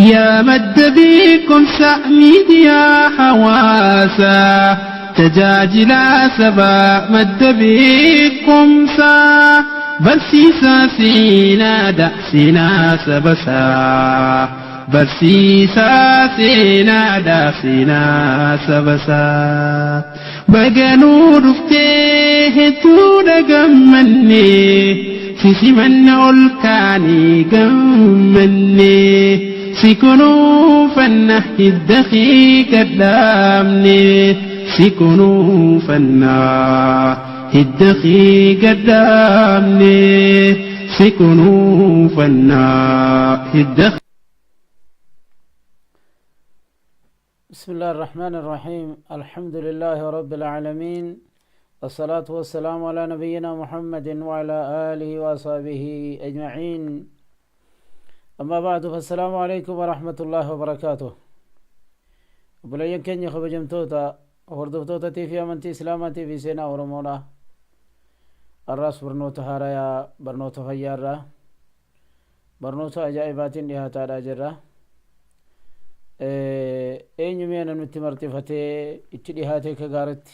Yaa madda beekumsa miidiyaa hawaasaa tajaajilaa sabaa madda beekumsaa barsiisaa seenaadha seenaa sabasaa barsiisaa seenaadha seenaa sabasaa baganuu dhuftee hedduudha gammannee si simanna ol kaanii gammannee si kunuunfanna hidda kee gadhaabne si kunuunfanna hidda kee gadhaabne si kunuunfanna hidda بسم الله الرحمن الرحيم الحمد لله رب العالمين والصلاة والسلام على نبينا محمد وعلى آله وصحبه أجمعين أما بعد فالسلام عليكم ورحمة الله وبركاته Obboleeyyan keenya kabajamtoota hordoftoota TV amantii Islaamaa TV seenaa Oromoodha. Har'aas barnoota haarayaa barnoota fayyaarraa barnoota ajaa'ibaatiin dhihaataadhaa jirra. Eenyu mi'a namni itti marxifatee itti dhihaatee akka gaaratti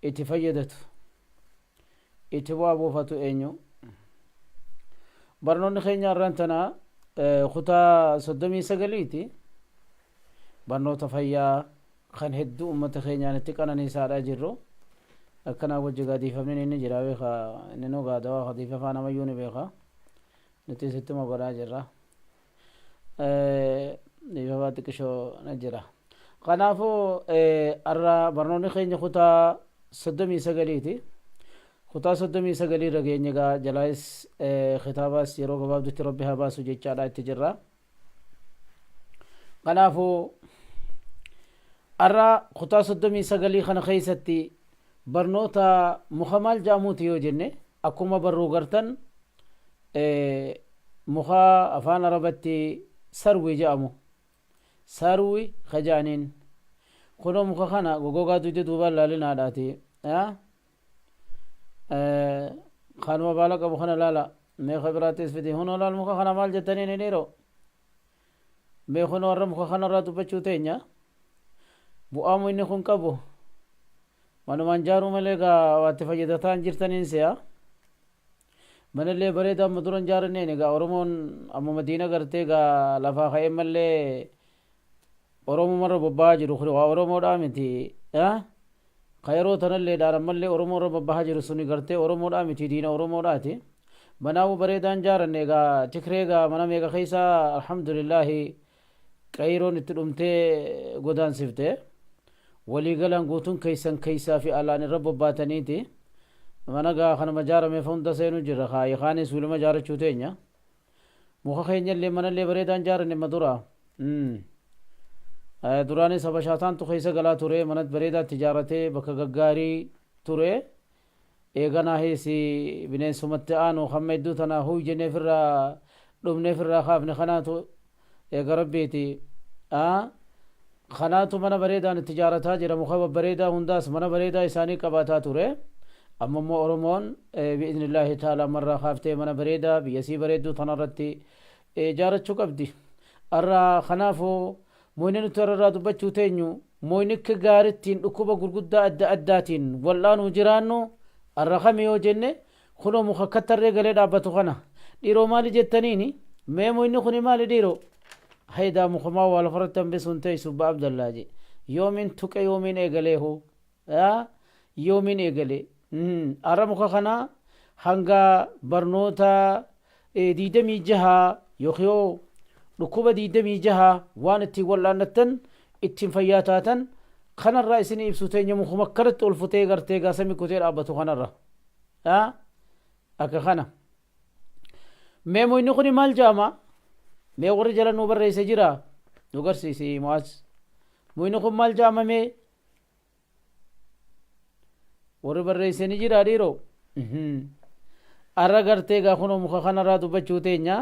itti fayyadatu itti bu'aa buufatu eenyu? Barnoonni keenya har'aan tana kutaa 39ti. Barnoota fayyaa kan hedduu ummata keenyaan itti qananiisaadhaa jirru. Akkanaa wajji gadiifamni inni jira beeka inni nu gaadawaa kadiifafaa namayyuu ni beeka. Nuti isittuma godhaa jirra. Dhiifafaa xiqqishoo na jira. Kanaafuu har'a barnoonni keenya kutaa 39ti. Kutaa 39 irra geenye egaa jalaayis kitaabaas yeroo gabaabdutti rabbi haa baasu jechaadha itti jirra. Kanaafuu har'a kutaa 39 kana keessatti barnoota muka maal jedhamuuti yoo jenne akkuma barruu gartan muka afaan arabatti sarwi jedhamu sarwi ka jedhaniin kunoo muka kana gogogaa dugda duubaan laalinaadhaati kanuma baala qabu kana laala mee ka biraattis fidi hunoo laal muka kana maal jettaniin hin dhiiroo mee kunoo warra muka kanarraa dubbachuu teenya bu'aa inni kun qabu manumaan jaaruu malee gaa waatti fayyadataa hin jirtaniin si'a manallee bareeda amma dura hin jaaranneen egaa Oromoon amma madiina gartee gaa lafaa ka'ee mallee Oromumarra bobba'aa jiru kun waa Oromoodhaa miti ka yeroo tanallee dhaan ammallee Oromoo irra bobba'aa jiru suni gartee Oromoodhaa miti diina Oromoodhaati manaa'uu bareedaan jaaranne egaa tikree gaa mana meeqa keessa alhamdulillaahi qeeyroon itti dhumtee godaansifte waliigalaan guutuun keessan keessaa fi alaan irra bobbaataniiti mana gaa kanuma jaarameef hunda seenu jira kaayi kaanis wiluma jaarachuu teenya muka keenyallee manallee bareedaan jaaranne ma dura duraanis habashaataantu keessa galaa ture mana bareedaatti jaaratee bakka gaggaarii ture eeganaa heesi bineensumatti aanu hamma hedduu tana huy jennee firraa dhumnee firraa kaafne kanaatu eega rabbiiti kanaatu mana bareedaan itti jaarataa jira muka babbareedaa hundaas mana bareedaa isaanii qabaataa ture amma immoo oromoon bi'iznillaahi ta'ala ammarraa kaaftee mana bareedaa biyya sii bareedduu tanarratti ijaarachuu qabdi arra kanaafuu moyni nuti irraa dubbachuu teenyu moyni akka gaarittiin dhukkuba gurguddaa adda addaatiin wal'aanuu jiraannu arra kami yoo jenne kunoo muka akka tarree galee dhaabbatu kana dhiiroo maali jettaniini mee moyni kuni maali dhiiroo haydaa mukumaa waa lafarratti hambisuun teessu ba abdallaa je yoomiin tuqe yoomiin eegaleehu yoomiin eegale arra muka kana hanga barnoota 26 yookiin dhukkuba 26 waan ittiin wal'aannattan ittiin fayyaa taatan kanarraa isinii ibsu teenya mukuma akkanatti ol futee gartee gaasami kutee dhaabbatu kanarra akka kana mee muyni kuni maal jedhama mee warri jala nu barreesse jira nu garsiisi mu'aaz muyni kun maal jedhama mee warri barreesse ni jira dhiiroo arra gartee gaa kunoo muka kanarraa dubbachuu teenya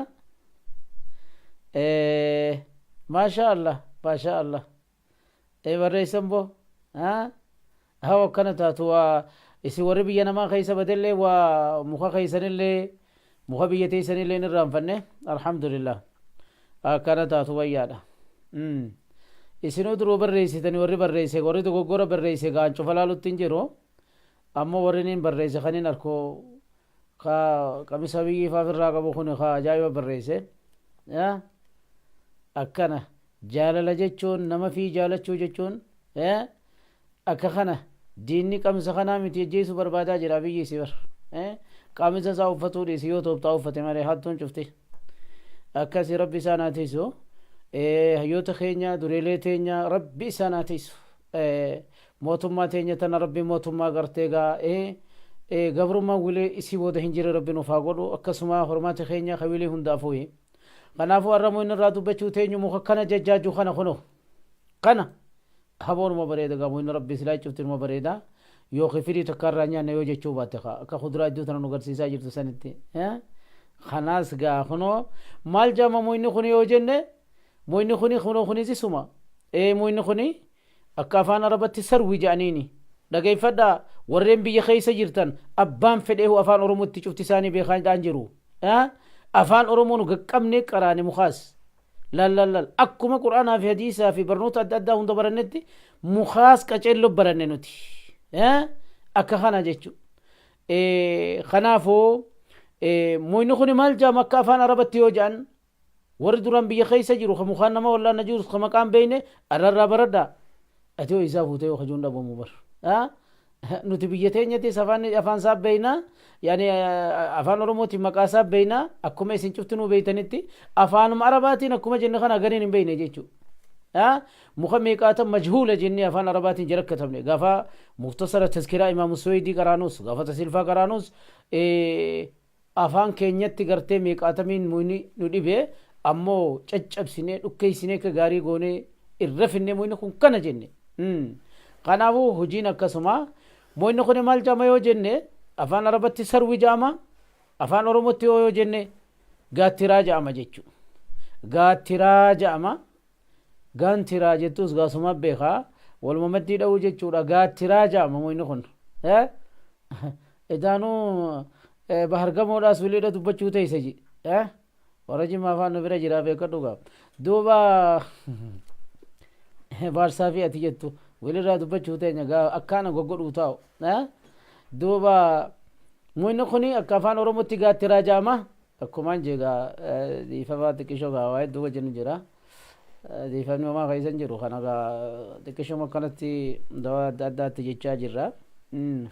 maasha allah maasha allah ee barreessan boo haa akkana taatu waa isin warri biyya namaa keessa badellee waa muka keessanillee muka biyya teessanillee hin irraanfanne alhamdulillah. Akkana taatu wayyaadha. Isinuu duruu barreessitanii, warri barreesse, warri dogoggora barreesse gaan cufa laalutti hin jiru. Ammoo warri niin barreesse kaniin arkoo ka qamisa biyyi ifaaf irraa qabu kun ka ajaa'iba barreesse. Akkana jaalala jechuun, nama fi jaalachuu jechuun akka kana. Diinni qamisa kanaa miti ajjeesuu barbaadaa jira biyyi isi bar. Qamisa isaa uffatuu dhiisi, yoo tooftaa uffate malee hattuun cufti. Akkasi, Rabbi isaan haa tiisu. Hayyoota keenya, dureelee teenya, Rabbi isaan haa tiisu. Mootummaa teenya tana Rabbi mootummaa gartee gaa gabrummaan wilee isii booda hin jirre Rabbi nuuf haa godhu. Akkasuma hormaata keenya ka wilee hundaafuu. Kanaafuu har'a inni irraa dubbachuu teenyu muka kana jajjaaju kana kuno. Kana haboonuma bareeda gamu inni Rabbi silaa cuftinuma bareeda. Yookiin firii takka irraa nyaanna yoo jechuu baatte, akka kuduraa iddoo tana nu garsiisaa jirtu sanitti. Kanaas gaa kunoo maal jaamamu inni kun yoo jenne, muyni kuni kunoo kunis isuma. Muyni kuni akka afaan Arabatti sarwi jedhaniini. Dhageeffadhaa, warreen biyya keessa jirtan, abbaan fedheehu afaan Oromootti cufti isaanii beekaan jiru. Afaan Oromoo nu gaqqabnee qaraane mukaas. Lal lal lal, akkuma Qur'aanaa fi hadiisaa fi barnoota adda addaa hunda barannetti mukaas qaceelloo baranne nuti. Akka kana jechuudha. Kanaafuu muyni kuni maal jedhama akka afaan Arabatti yoo jedhan, warri duraan biyya keessa jiru ka mukaan nama wallaana jirus ka maqaan beeyne arrarraa baradhaa. Ati yoo isaa fuutee yoo kajuun dhabamu bar. Nuti biyya teenyattis afaan isaa beeynaa, yaani afaan Oromootiin maqaa isaa beeynaa, akkuma isin cufti nuu beeytanitti afaanuma Arabaatiin akkuma jenne kana gariin hin beeyne jechuudha. Muka meeqaatan majhuula jennee afaan Arabaatiin jala katabne. Gaafa Muktasara Tazkiraa Imaamu Suweydii qaraanus, gaafa Tasilfaa qaraanus, afaan keenyatti gartee meeqaatamiin muyni nu dhibe, ammoo caccabsinee dhukkeessinee akka gaarii goonee irra finnee muyni kun kana jenne. Kanaafuu hojiin akkasuma muyni kun maal jedhama yoo jenne, afaan Arabatti sarwi jedhama, afaan Oromootti yoo jenne gaattiraa jedhama jechuudha. Gaattiraa jedhama. Gaantiraa jettus gaasuma beekaa waluma maddii dha'uu jechuudha. Gaattiraa jedhama muyni kun. Edaanuu bahar gamoodhaas wiliidha dubbachuu teessa ji. Warra Jimmaa afaan nu bira jira, beekadhu gaa. Duuba baarsaa fi ati jettu walirraa dubbachuu teenya gaa akkaana goggodhuu taa'u. Duuba muyni kuni akka afaan Oromootti gaattiraa jedhama. Akkumaan jee gaa dhiifamaa xiqqishoo gaa waa hedduu wajjin jira. Dhiifamni homaa keessa hin jiru, kana gaa xiqqishuma akkanatti dawaa adda addaatti jechaa jirra.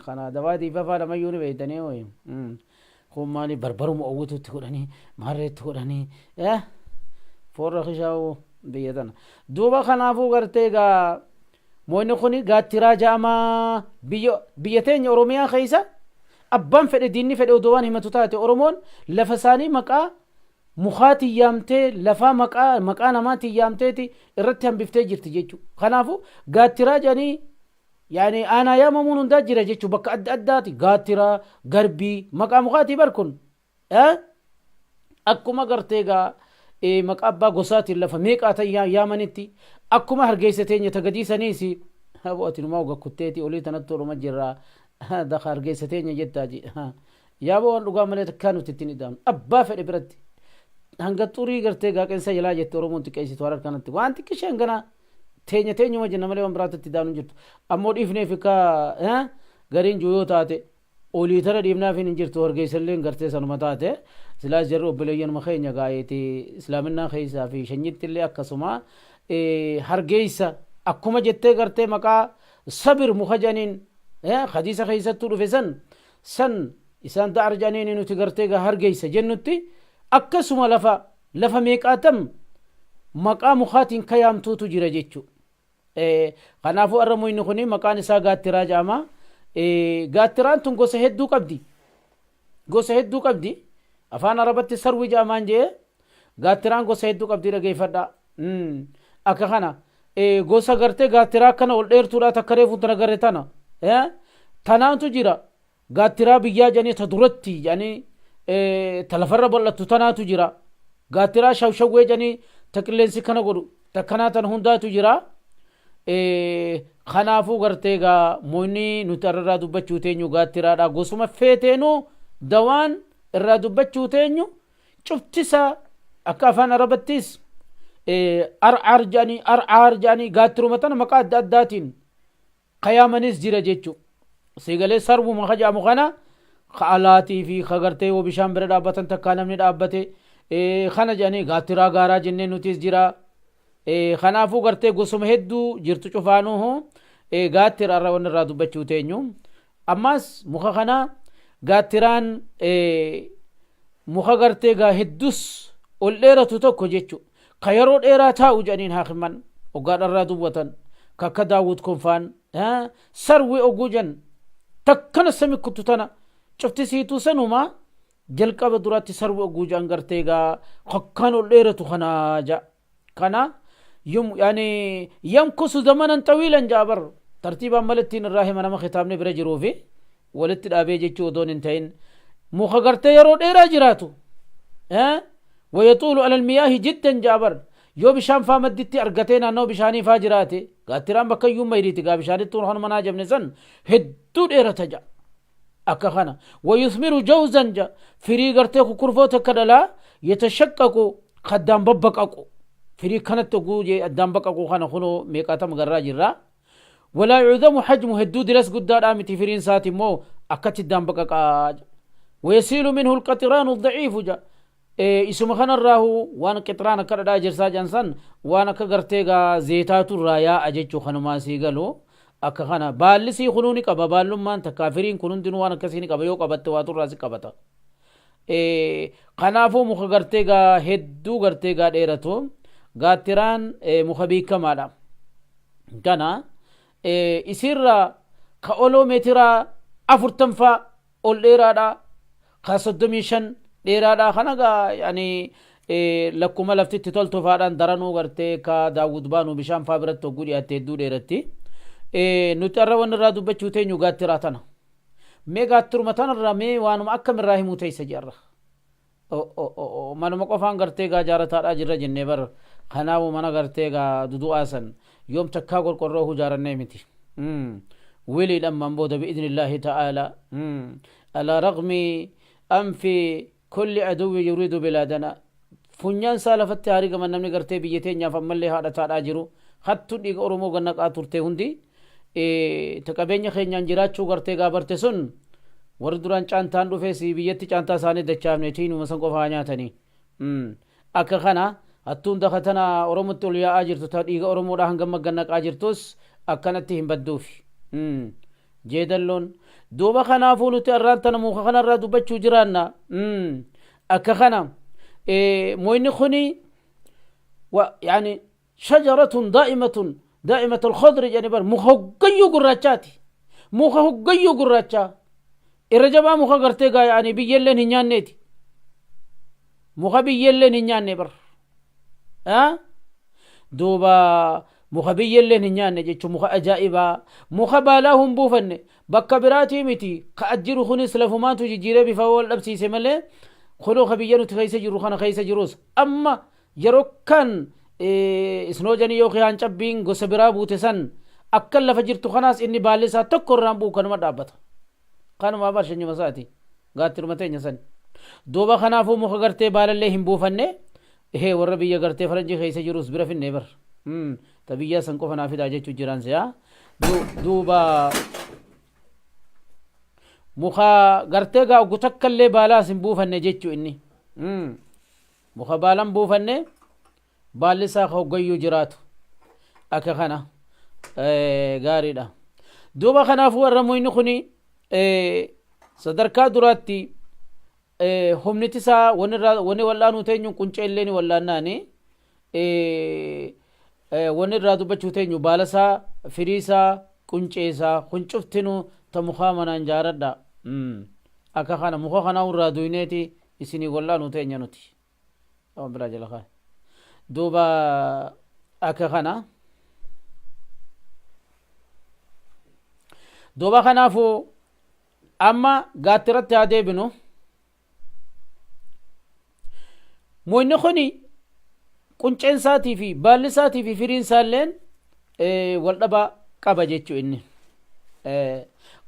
Kana dawaa dhiifafaa namayyuu ni beektanii hoyi. Kun maali, barbaruma owwitutti godhanii maarreetti godhanii foorra kishaa'u biyya tana. Duuba kanaafuu gartee gaa moonni kuni gaattiraa ja'amaa. Biyya teenya Oromiyaa keessa abbaan fedhe, diinni fedhe odoo waan himatu taate, Oromoon lafa isaanii maqaa mukaatiin yaamtee, lafaa maqaa namaatiin yaamteeti irratti hambiftee jirti jechuudha. Kanaafuu gaattiraa jedhanii yaani aanaa yaamamuun hundaa jira jechuudha, bakka adda addaati gaattiraa, garbii, maqaa mukaatii bar kun. Akkuma gartee gaa maqaa abbaa gosaatiin lafa meeqaa ta'e yaamanitti, akkuma Hargeysa teenya tagadii saniis abo ati numaa gakkutteeti olii tanatti oluma jirra daka Hargeysa teenya jettaa ji yaaboo. Waan dhugaa malee takkaa nuti ittiin ida'amnu abbaa fedhe biratti hanga xurii gartee gaaqensa jalaa jette Oromoon xiqqeessitu Harar kanatti waan xiqqishee hangana teenya teenyuma jenna malee waan biraatti itti daanu jirtu. Ammoo dhiifneef ka gariin jiru yoo taate olii tana dhiifnaaf hin jirtu. Hargeysalleen gartee sanuma taate silaas jarri obboleeyyanuma keenya gaa'eeti islaaminaa keessaa fi shanyitti illee akkasuma Hargeysa akkuma jettee gartee maqaa sabir muka jedhaniin hadiisa keessattuu dhufe san isaan da'ar jedhaniin nuti gartee gaa Hargeysa jennutti, akkasuma lafa meeqaatam maqaa mukaatiin kayaamtuutu jira jechuudha. Kanaafuu har'a muyni kun maqaan isaa gaattiraa jedhama. Gaattiraan tun gosa hedduu qabdi. Gosa hedduu qabdi. Afaan Arabatti sarwi jedhamaan jee, gaattiraan gosa hedduu qabdi, dhageeffadha. Akka kana gosa gartee gaattiraa akkana ol dheertuudha, takka reefu tana garre tana. Tanaantu jira. Gaattiraa biyyaa jedhanii ta duratti jedhanii ta lafarra bal'attu tanaatu jira. Gaattiraa shawshawwee jedhanii ta qilleensi kana godhu takkanaa tan hundaatu jira. Kanaafuu gartee gaa moyni nuti irraa dubbachuu teenyu gaattiraadha. Gosuma feeteenuu dawaan irraa dubbachuu teenyu cuftisaa akka afaan Arabattis Ar'aar jedhanii, ar'aar jedhanii gaattiruma tana maqaa adda addaatiin kayaamanis jira jechu. Siigalee sarbuma ka jedhamu kana ka alaatii fi ka gartee yoo bishaan bira dhaabbatan takkaa namni dhaabbate kana jedhanii gaattiraa gaaraa jennee nutis jira. Kanaafuu gartee gosuma hedduu jirtu cufaanuuhu gaattira irra wanni irraa dubbachuu teenyu. Ammaas muka kana gaattiraan muka gartee gaa heddus ol dheeratu tokko jechu. Ka yeroo dheeraa taa'u jedhaniin haakimman oggaa dharraa dubbatan ka akka Daawud kunfaan sarwi oguu jan takkana sami kuttu tana cufti siituu sanuma jalqaba duraatti sarwi oguu jan gartee gaa kakkaan ol dheeratu kanaa ja. Kana yum yani yamkusu zamanan xawiilan ja'a bar tartiibaan malattiin irraa hima nama kitaabni bira jiruu fi walitti dhaabee jechuu odoon hin ta'in muka gartee yeroo dheeraa jiraatu wayaxuulu alal miyaahi jiddan ja'a bar yoo bishaan faa madditti argatee naannoo bishaanii faa jiraate gaattiraan bakka iyyuu mayriiti gaa bishaanittuun kanuma naa jabne san hedduu dheerata ja'a akka kana wayuthmiru jawzan ja firii gartee kukurfoo takka dhalaa yatashaqqaqu kaddaan babbaqaqu firii kanatti oguu jee addaan baqaqu kana kunoo meeqaatam garraa jirra walaa yucdamu hajmu hedduu diras guddaadhaa miti firiin isaati immoo akkatti addaan baqaqaa wayasiilu minhu alqaxiraanu daciifu ja Isuma kanarraahu waan qixraan akka dhadhaa ejersaa jedhan san waan akka gartee gaa zeetaatu irraa yaa'a jechuu kanumaa sii galu akka kana baalli sii kunuu ni qaba baallummaan takkaa firiin kun hundinuu waan akkasii ni qaba yoo qabatte waatu irraa si qabata. Kanaafuu muka gartee gaa hedduu gartee gaa dheeratu gaattiraan muka beekamaadha. Kana isiirraa ka oloo meetiraa afurtanfaa ol dheeraadha ka 35 dheeraadha kana gaa yani lakkuma lafti itti toltu faadhaan daranuu gartee ka daawwud baanu bishaan faa biratti hogguu dhiyaatte hedduu dheeratti nuti arra wanni irraa dubbachuu teenyu gaattiraa tana mee gaattiruma tanarraa mee waanuma akkam irraa himuu teessa je'arra manuma qofaan gartee gaa jaarataadhaa jirra jennee bar kanaafu mana gartee gaa dudu'aa san yoom takkaa qorqorroo hujaarannee miti wiliidhaan man booda bi'idnillaahi ta'aala alaa raqmi anfi kulli aduwwi yuriidu bilaadana funyaan isaa lafatti haa rigaman namni gartee biyya teenyaaf ammallee haadha taadhaa jiru hattu dhiiga oromoo gannaqaa turte hundi ta qabeenya keenyaan jiraachuu gartee gaabarte sun warri duraan caantaan dhufes biyyatti caantaa isaanii dachaafne tiinuma san qofa haa nyaatanii akka kana hattuun daka tana oromotti ol yaa'aa jirtu ta dhiiga oromoodhaa hanga maggannaqaa jirtus akkanatti hin badduufi jeedalloon duuba kanaafuu nuti arraan tana muka kanarraa dubbachuu jiraanna akka kana moyni kuni yani Shajaratun daa'imatun daa'imatul khadri jedhani bar muka hoggayyuu gurraachaati. Muka hoggayyuu gurraachaa. Irra jabaa muka gartee gaa yaa'anii biyyelleen hin nyaanneeti. Muka biyyelleen hin nyaanne bar. Duuba muka biyyelleen hin nyaanne jechuun muka ajaa'ibaa muka baalaa hin buufanne bakka biraatii miti ka ajjiru kunis lafumaatu jijjiiree bifa wal dhabsiise malee kunoo ka biyya nuti keessa jirru kana keessa jirus amma Yeroo kan isnoojanii yookiin haancabbiin gosa biraa buute san akka lafa jirtu kanaas inni baalli isaa tokko irraan bu'u kanuma dhaabbata. Kanumaa bar shanyuma isaati. Gaattiruma teenya san. Duuba kanaafuu muka gartee baalallee hin buufanne ehee warra biyya gartee faranjii keessa jirus bira finne bar. Ta biyyaa san qofa naa fidaa jechuu jiraan si'a. Duuba muka gartee gaa oggu takka illee baalaas hin buufanne jechuu inni. Muka baalan buufanne baalli isaa ka hoggayyuu jiraatu akka kana gaariidha. Duuba kanaafuu warra muyni kuni sadarkaa duraatti humniti isaa wani wal'aanuu teenyuun quncee illee ni wal'aannaani wani irraa dubbachuu teenyu baala isaa firii isaa quncee isaa kun cuftinuu ta mukaa manaan jaaradha. Akka kana muka kanaa irraa duyneeti isinii wal'aanuu teenya nuti waan biraa jala kaa'e duuba akka kana duuba kanaafuu amma gaattiratti haa deebinu moyni kuni qunceen isaatii fi baalli isaatii fi firiin isaalleen wal dhaba qaba jechuu inni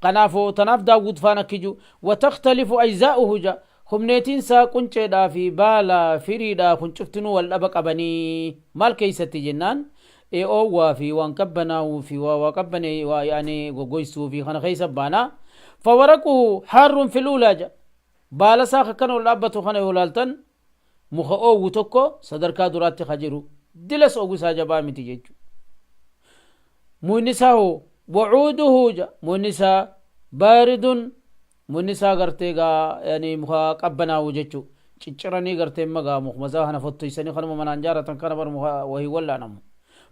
kanaafuu tanaaf daawwud faan akki jiru watakhtalifu ajzaa'uhu ja Humneetiin isaa qunceedhaa fi baala firiidhaa kun cuftinuu wal dhaba qabanii maal keessatti jennaan, oowwaa fi waan qabbanaa'uu fi waa qabbane waa yaani goggoysuu fi kana keessa baana. Fawaraquhu haarruun filuulaa jedha. Baala isaa akkana ol dhaabbatu kana yoo laaltan, muka oowwu tokko sadarkaa duraatti ka jiru, dilas oowwu isaa jabaa miti jechuudha. Mukni isaa hoo, wacuuduhu jedha, mukni isaa baaridun, mukni isaa gartee gaa yani muka qabbanaa'u jechuudha. Cicciranii gartee magaa mukuma isaa kana fottoysanii kanuma manaan jaaratan kana bar muka wahii wallaanamu.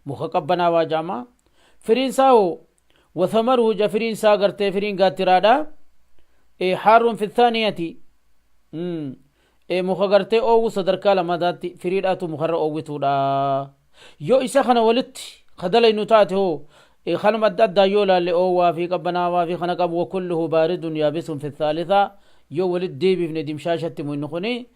Muka qabbanaawaa jaama. Firiin isaa hoo, wathamaruhu ja, firiin isaa gartee firiin gaattiraadha. Haarruun fi thaaniyati. Muka gartee oowwu sadarkaa lamadaatti firiidhaatu mukarra oowwituudha. Yoo isa kana walitti kadalaynu taate hoo, kanuma adda addaa yoo laalle, oowwaa fi qabbanaawaa fi kana qabu, wakulluhu baaridun yaabisun fi thaalitha, yoo walitti deebifne dimshaashatti mukni kuni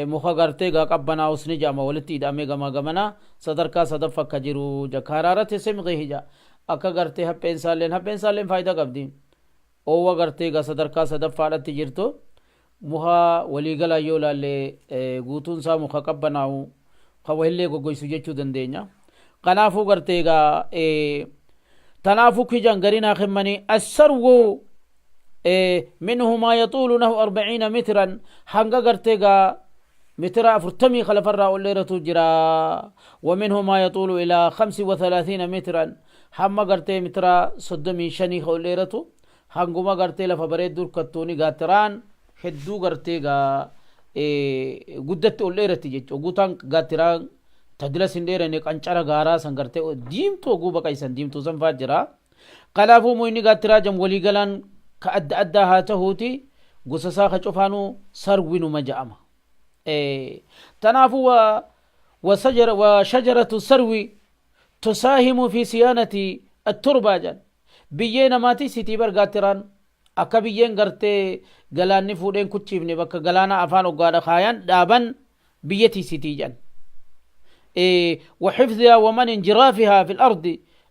muka gartee gaa qabbanaa'us ni jedhama. Walitti hidhamee gamaa gamana sadarkaa sadaffa akka jiru ja. Karaarate simqihi ja, akka gartee hapheen isaalleen faayidaa qabdi. Oowwa gartee gaa sadarkaa sadaffaadhatti jirtu. Muka waliigalaa yoo laalle, guutuun isaa muka qabbanaa'u kan wahillee goggoysu jechuu dandeenya. Kanaafuu gartee gaa tanaafuu kijan gariin haa kennanii assarwu minhu maa yaxuulu nahu 40 mitran, hanga gartee gaa mitira 40 kalafarraa ol dheeratu jira. ومنه ما يطول إلى 35 مترا, hamma gartee mitira 35 ka ol dheeratu, hanguma gartee lafa bareedduu kattuuni gaattiraan hedduu gartee gaa guddatti ol dheeratti jechuudha. Guutaan gaattiraan tadila sin dheerane qancara gaaraa san gartee diimtuu oguu baqaysan diimtuu san faa jira. Kanaafuu muyni gaattiraa jam waliigalaan ka adda addaa haa tahuuti, gosa isaa ka cufaanuu sarwinuma ja'ama. Tanaafuu وشجرة السرو تساهم في صيانة التربة جان. Biyyee namaati sitii bar gaattiraan, akka biyyeen gartee galaanni fuudheen kuchiifne bakka galaana afaan oggaadha kaayan dhaaban biyyatii sitii jedhan. وحفظها ومنع انجرافها في الأرض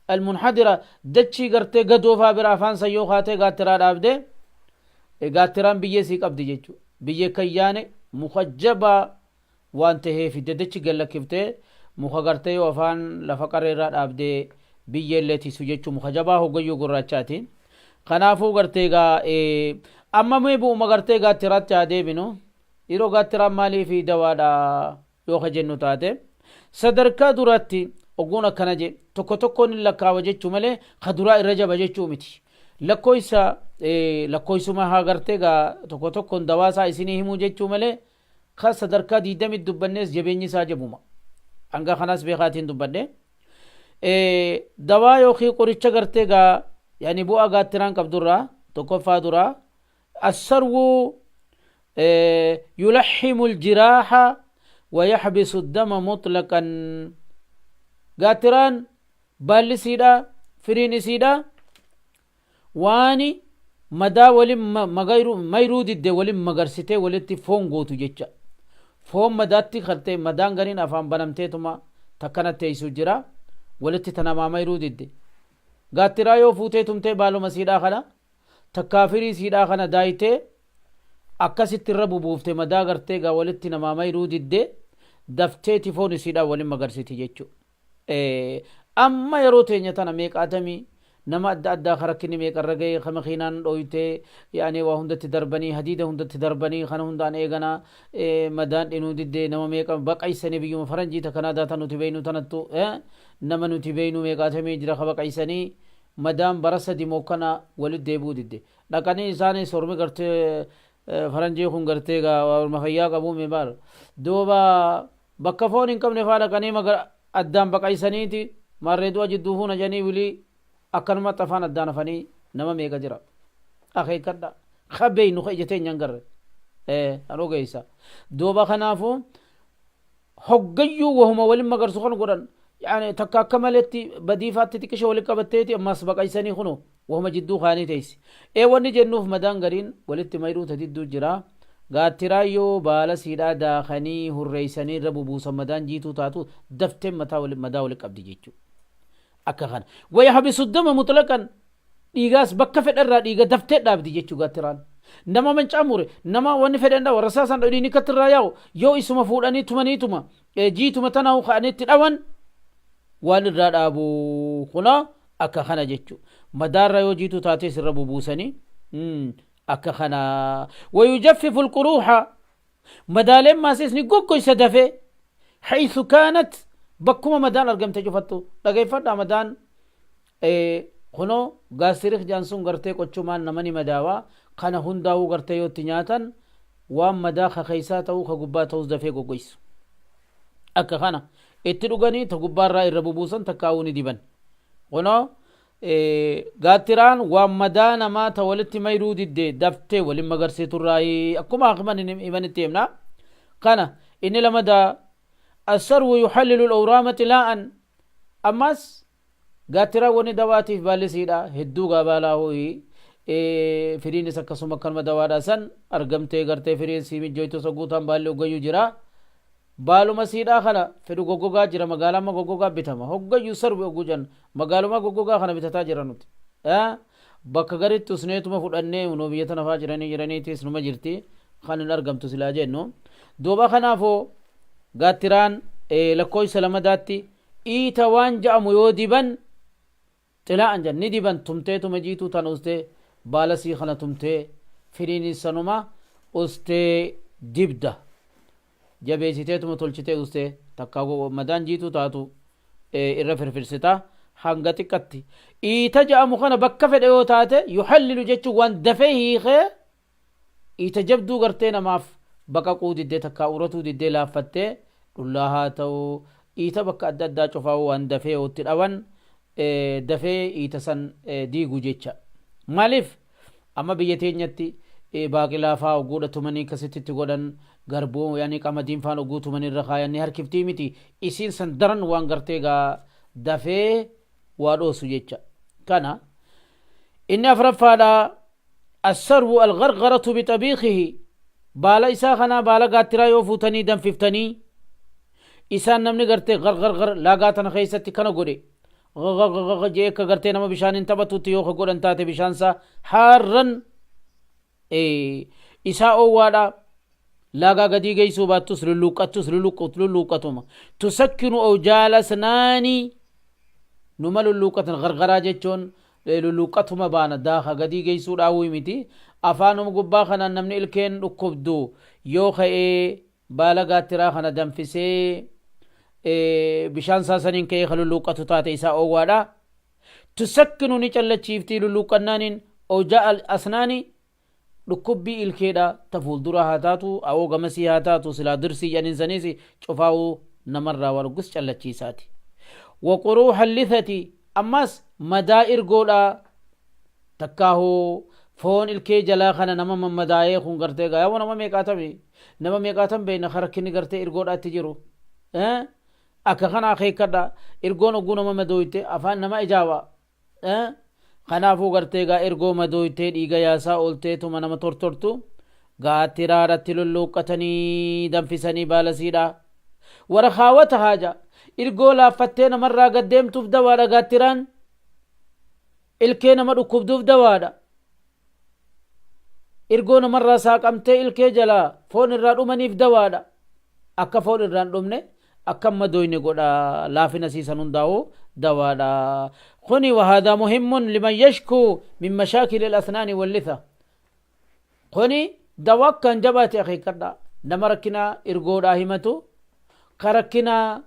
المنحدرة, dachii gartee gadoofaa bira afaan sayyoo kaatee gaattiraa dhaabde, gaattiraan biyyee sii qabdi jechuudha. Biyyee kayyaane muka jabaa waan taheef dachi gallakkiftee muka gartee yoo afaan lafa qarreerraa dhaabdee biyyeellee tiisu jechuu, muka jabaa hoggayyuu gurraachaati. Kanaafuu gartee gaa amma mee bu'uma gartee gaattiraatti haa deebinu. Yeroo gaattiraan maaliif dawaadha yoo ka jennu taate, sadarkaa duraatti ogguun akkana je tokko tokkoon hin lakkaawa jechuu malee ka duraa irra jaba jechuu miti. Lakkoysa lakkoysuma haa gartee gaa tokko tokkoon dawaasaa isinii himuu jechuu malee, ka sadarkaa 20 dubbannees jabeenyi isaa jabuma. Hanga kanaas beekaatiin dubbadhe. Dawaa yookiin qoricha gartee gaa yaani bu'aa gaattiraan qabdurraa tokkoffaa duraa, السرو يلحم الجراح ويحبس الدم مطلقا. Gaattiraan baalli siidha, firiin isiidha, waani madaa walin mayruu didde walin magarsitee walitti foon gootu jecha. Foon madaatti kartee madaan gariin afaan banamteetuma takkana teessu jira, walitti tanamaa mayruu didde, gaattiraa yoo fuutee tumtee baaluma siidhaa kana takkaa firii siidhaa kana daayitee akkasitti irra bubuufte, madaa gartee gaa walitti namaa mayruu didde dafteeti foon isiidhaa walin magarsiti jechuudha. Amma yeroo teenya tana meeqaatamii nama adda addaa karakkinni meeqarra ga'e, ka makiinaan dhoytee yaani waa hundatti darbanii, hadiida hundatti darbanii, kana hundaan eeganaa madaan dhinuu diddee nama meeqa baqaysanii. Biyyuma faranjii ta Kanaadaa tan nuti beeynu tanattu nama nuti beeynu meeqaatamii jira ka baqaysanii madaan bara 3 mokkana walit deebi'uu didde. Dhaqanii isaanis ormi gartee faranjii kun gartee orma fayyaa qabuu meebaar duuba bakka foon hin qabne faa dhaqanii addaan baqaysaniiti maarree du'a jidduu fuuna jedhanii wilii akkanumatti afaan addaan hafanii nama meeqa jira. Akeekkadha, ka beeynu, ka ija teenya hin garre an ogeessa duuba. Kanaafuu hoggayyuu wahuma walin magarsu kan godhan yaani takka akka maletti badiifaatti xiqqisha walin qabatteeti ammas baqaysanii kuno wahuma jidduu kaanii teessi. Wanni jennuuf madaan gariin walitti mayruu ta didduu jira. Gaattiraayyoo baala siidhaa daakanii hurreeysanii irra bubuusan, madaan jiituu taatu dafteen mataa madaa wali qabdi jechuudha. Akka kana ويحبس الدم مطلقا, dhiigaas bakka fedharraa dhiiga daftee dhaabdi jechuu gaattiraan. Nama mancaa mure, nama wanni fedhan dhawa, rasaasaan dhiigni akkatti irraa yaa'u, yoo isuma fuudhanii tumaniituma jiituma tanaa ka'anii itti dhawan waan irraa dhaabu. Kunoo akka kana jechu. Madaarra yoo jiituu taates irra bubuusanii akka kana. Wayujaffifu alquruuxa, madaaleen maasis ni goggoysa dafee, haythu kaanat, bakkuma madaan argamte cufattu. Dhageeffadhaa, madaan kunoo gaasirik jaan sun gartee qochumaan nama ni madaawaa. Kana hundaa'uu gartee yoo itti nyaatan waan madaa ka keessaa ta'uu ka gubbaa ta'us dafee goggoysu. Akka kana itti dhuganii ta gubbaarraa irra bubuusan, takkaa'uu ni diban. Kunoo gaattiraan waan madaa namaa ta walitti mayruu didde daftee walin magarsiiturraayi, akkuma hakiman himanitti himna. Kana inni lamadaa. Assarwu yuhallilu al-awraama xilaa'an. Ammas gaattiraan wanni dawaatiif baallisiidha hedduu gaabaalaa hooyi. Firiinis akkasuma akkanuma dawaadha. San argamtee gartee firiin sii mijjoytu isa guutaan baalli hoggayyuu jira. Baaluma siidhaa kana fedhu goggogaa jira, magaalaa amma goggogaa bitama. Hoggayyuu sarbi hogguu jan magaaluma goggogaa kana bitataa jira nuti. Bakka garitti usneetuma fudhannee nuu biyya tana faa jiranii jiraniitis numa jirti kan hin argamtu silaa jennu. Duuba kanaafuu gaattiraan lakkoofsa lamadaatti iita waan ja'amu yoo diban, xilaa'an jan ni diban, tumteetuma jiituu tana ustee baala sii kana tumtee firiinis sanuma ustee dibda, jabeessiteetuma tolchitee ustee takka madaan jiituu taatu irra firfirsita hanga xiqqatti. Iita ja'amu kana bakka fedhe yoo taate, yuhallilu jechuun waan dafee hiikee iita jabduu gartee namaaf baqaquu diddee takkaa uratuu diddee laaffattee dhullaa haa ta'u, iita bakka adda addaa cufaa'uu waan dafee yoo itti dhawan dafee iita san diigu jecha. Maaliif amma biyya teenyatti baaqilaa faa ogguudha tumanii akkasitti itti godhan, garbuu yaani qamadiin faan ogguu tumanii irra kaayan ni harkiftii miti? Isiin san daran waan gartee gaa dafee waa dhoosu jecha. Kana inni afraffaadha. Assarwu algargaratu bixabiikihi, baala isaa kanaa, baala gaattiraa yoo fuutanii danfiftanii isaan namni gartee gargargar laagaa tana keessatti kana godhe gagagagaga jee akka gartee nama bishaaniin taphatutti yoo ka godhan taate, bishaan isaa haarran isaa oowwaadha. Laagaa gadii geessuu baattus lulluuqqattus lulluuqqatuma. Tusakkinu awjaala asnaanii, numa lulluuqqatan. Gargaraa jechuun lulluuqqatuma baana, daaka gadii geessuu dhaawuu miti. Afaanuma gubbaa kanaan namni ilkeen dhukkubdu yoo ka'ee baala gaattiraa kana danfisee bishaan isaa saniin ka'ee kan lulluuqqatu taate, isaa oowwaadha. Tusakkinu ni callachiiftii lulluuqqannaaniin awjaa asnaanii, dhukkubbii ilkeedha ta fuulduraa haa taatu, awoo gamasii haa taatu, silaa dirsii jedhaniin saniis cufaa'uu namarraa waan hoggus callachiisaati. Waquruuha lithati, ammas madaa irgoodha takkaahuu foon ilkee jalaa kana nama mammadaa'ee kun gartee gaa yaa'u nama meeqaatami, nama meeqaatam beekna ka rakkinni gartee irgoodhaatti jiru. Akka kana akeekkadha, irgoon hogguu nama madooyte afaan nama ijaawa. Kanaafuu gartee gaa ergoo madooytee dhiiga yaasaa oolteetuma nama tortortu gaattiraadhatti lulluuqqatanii danfisanii baalasiidha. Warakaawata haaja irgoo laaffattee namarraa gad deemtuuf dawaadha gaattiraan. Ilkee nama dhukkubduuf dawaadha. Irgoo namarraa saaqamtee ilkee jalaa foon irraa dhumaniif dawaadha. Akka foon irraa hin dhumne, akka hin madooyne godha, laafina siisan hundaa'u dawaadha. Kuni wahaadaa muhimmun liman yashkuu min mashaakili al-asnaani wallitha. Kuni dawaa akkaan jabaate akeekkadha. Nama rakkina irgoodhaa himatu, ka rakkina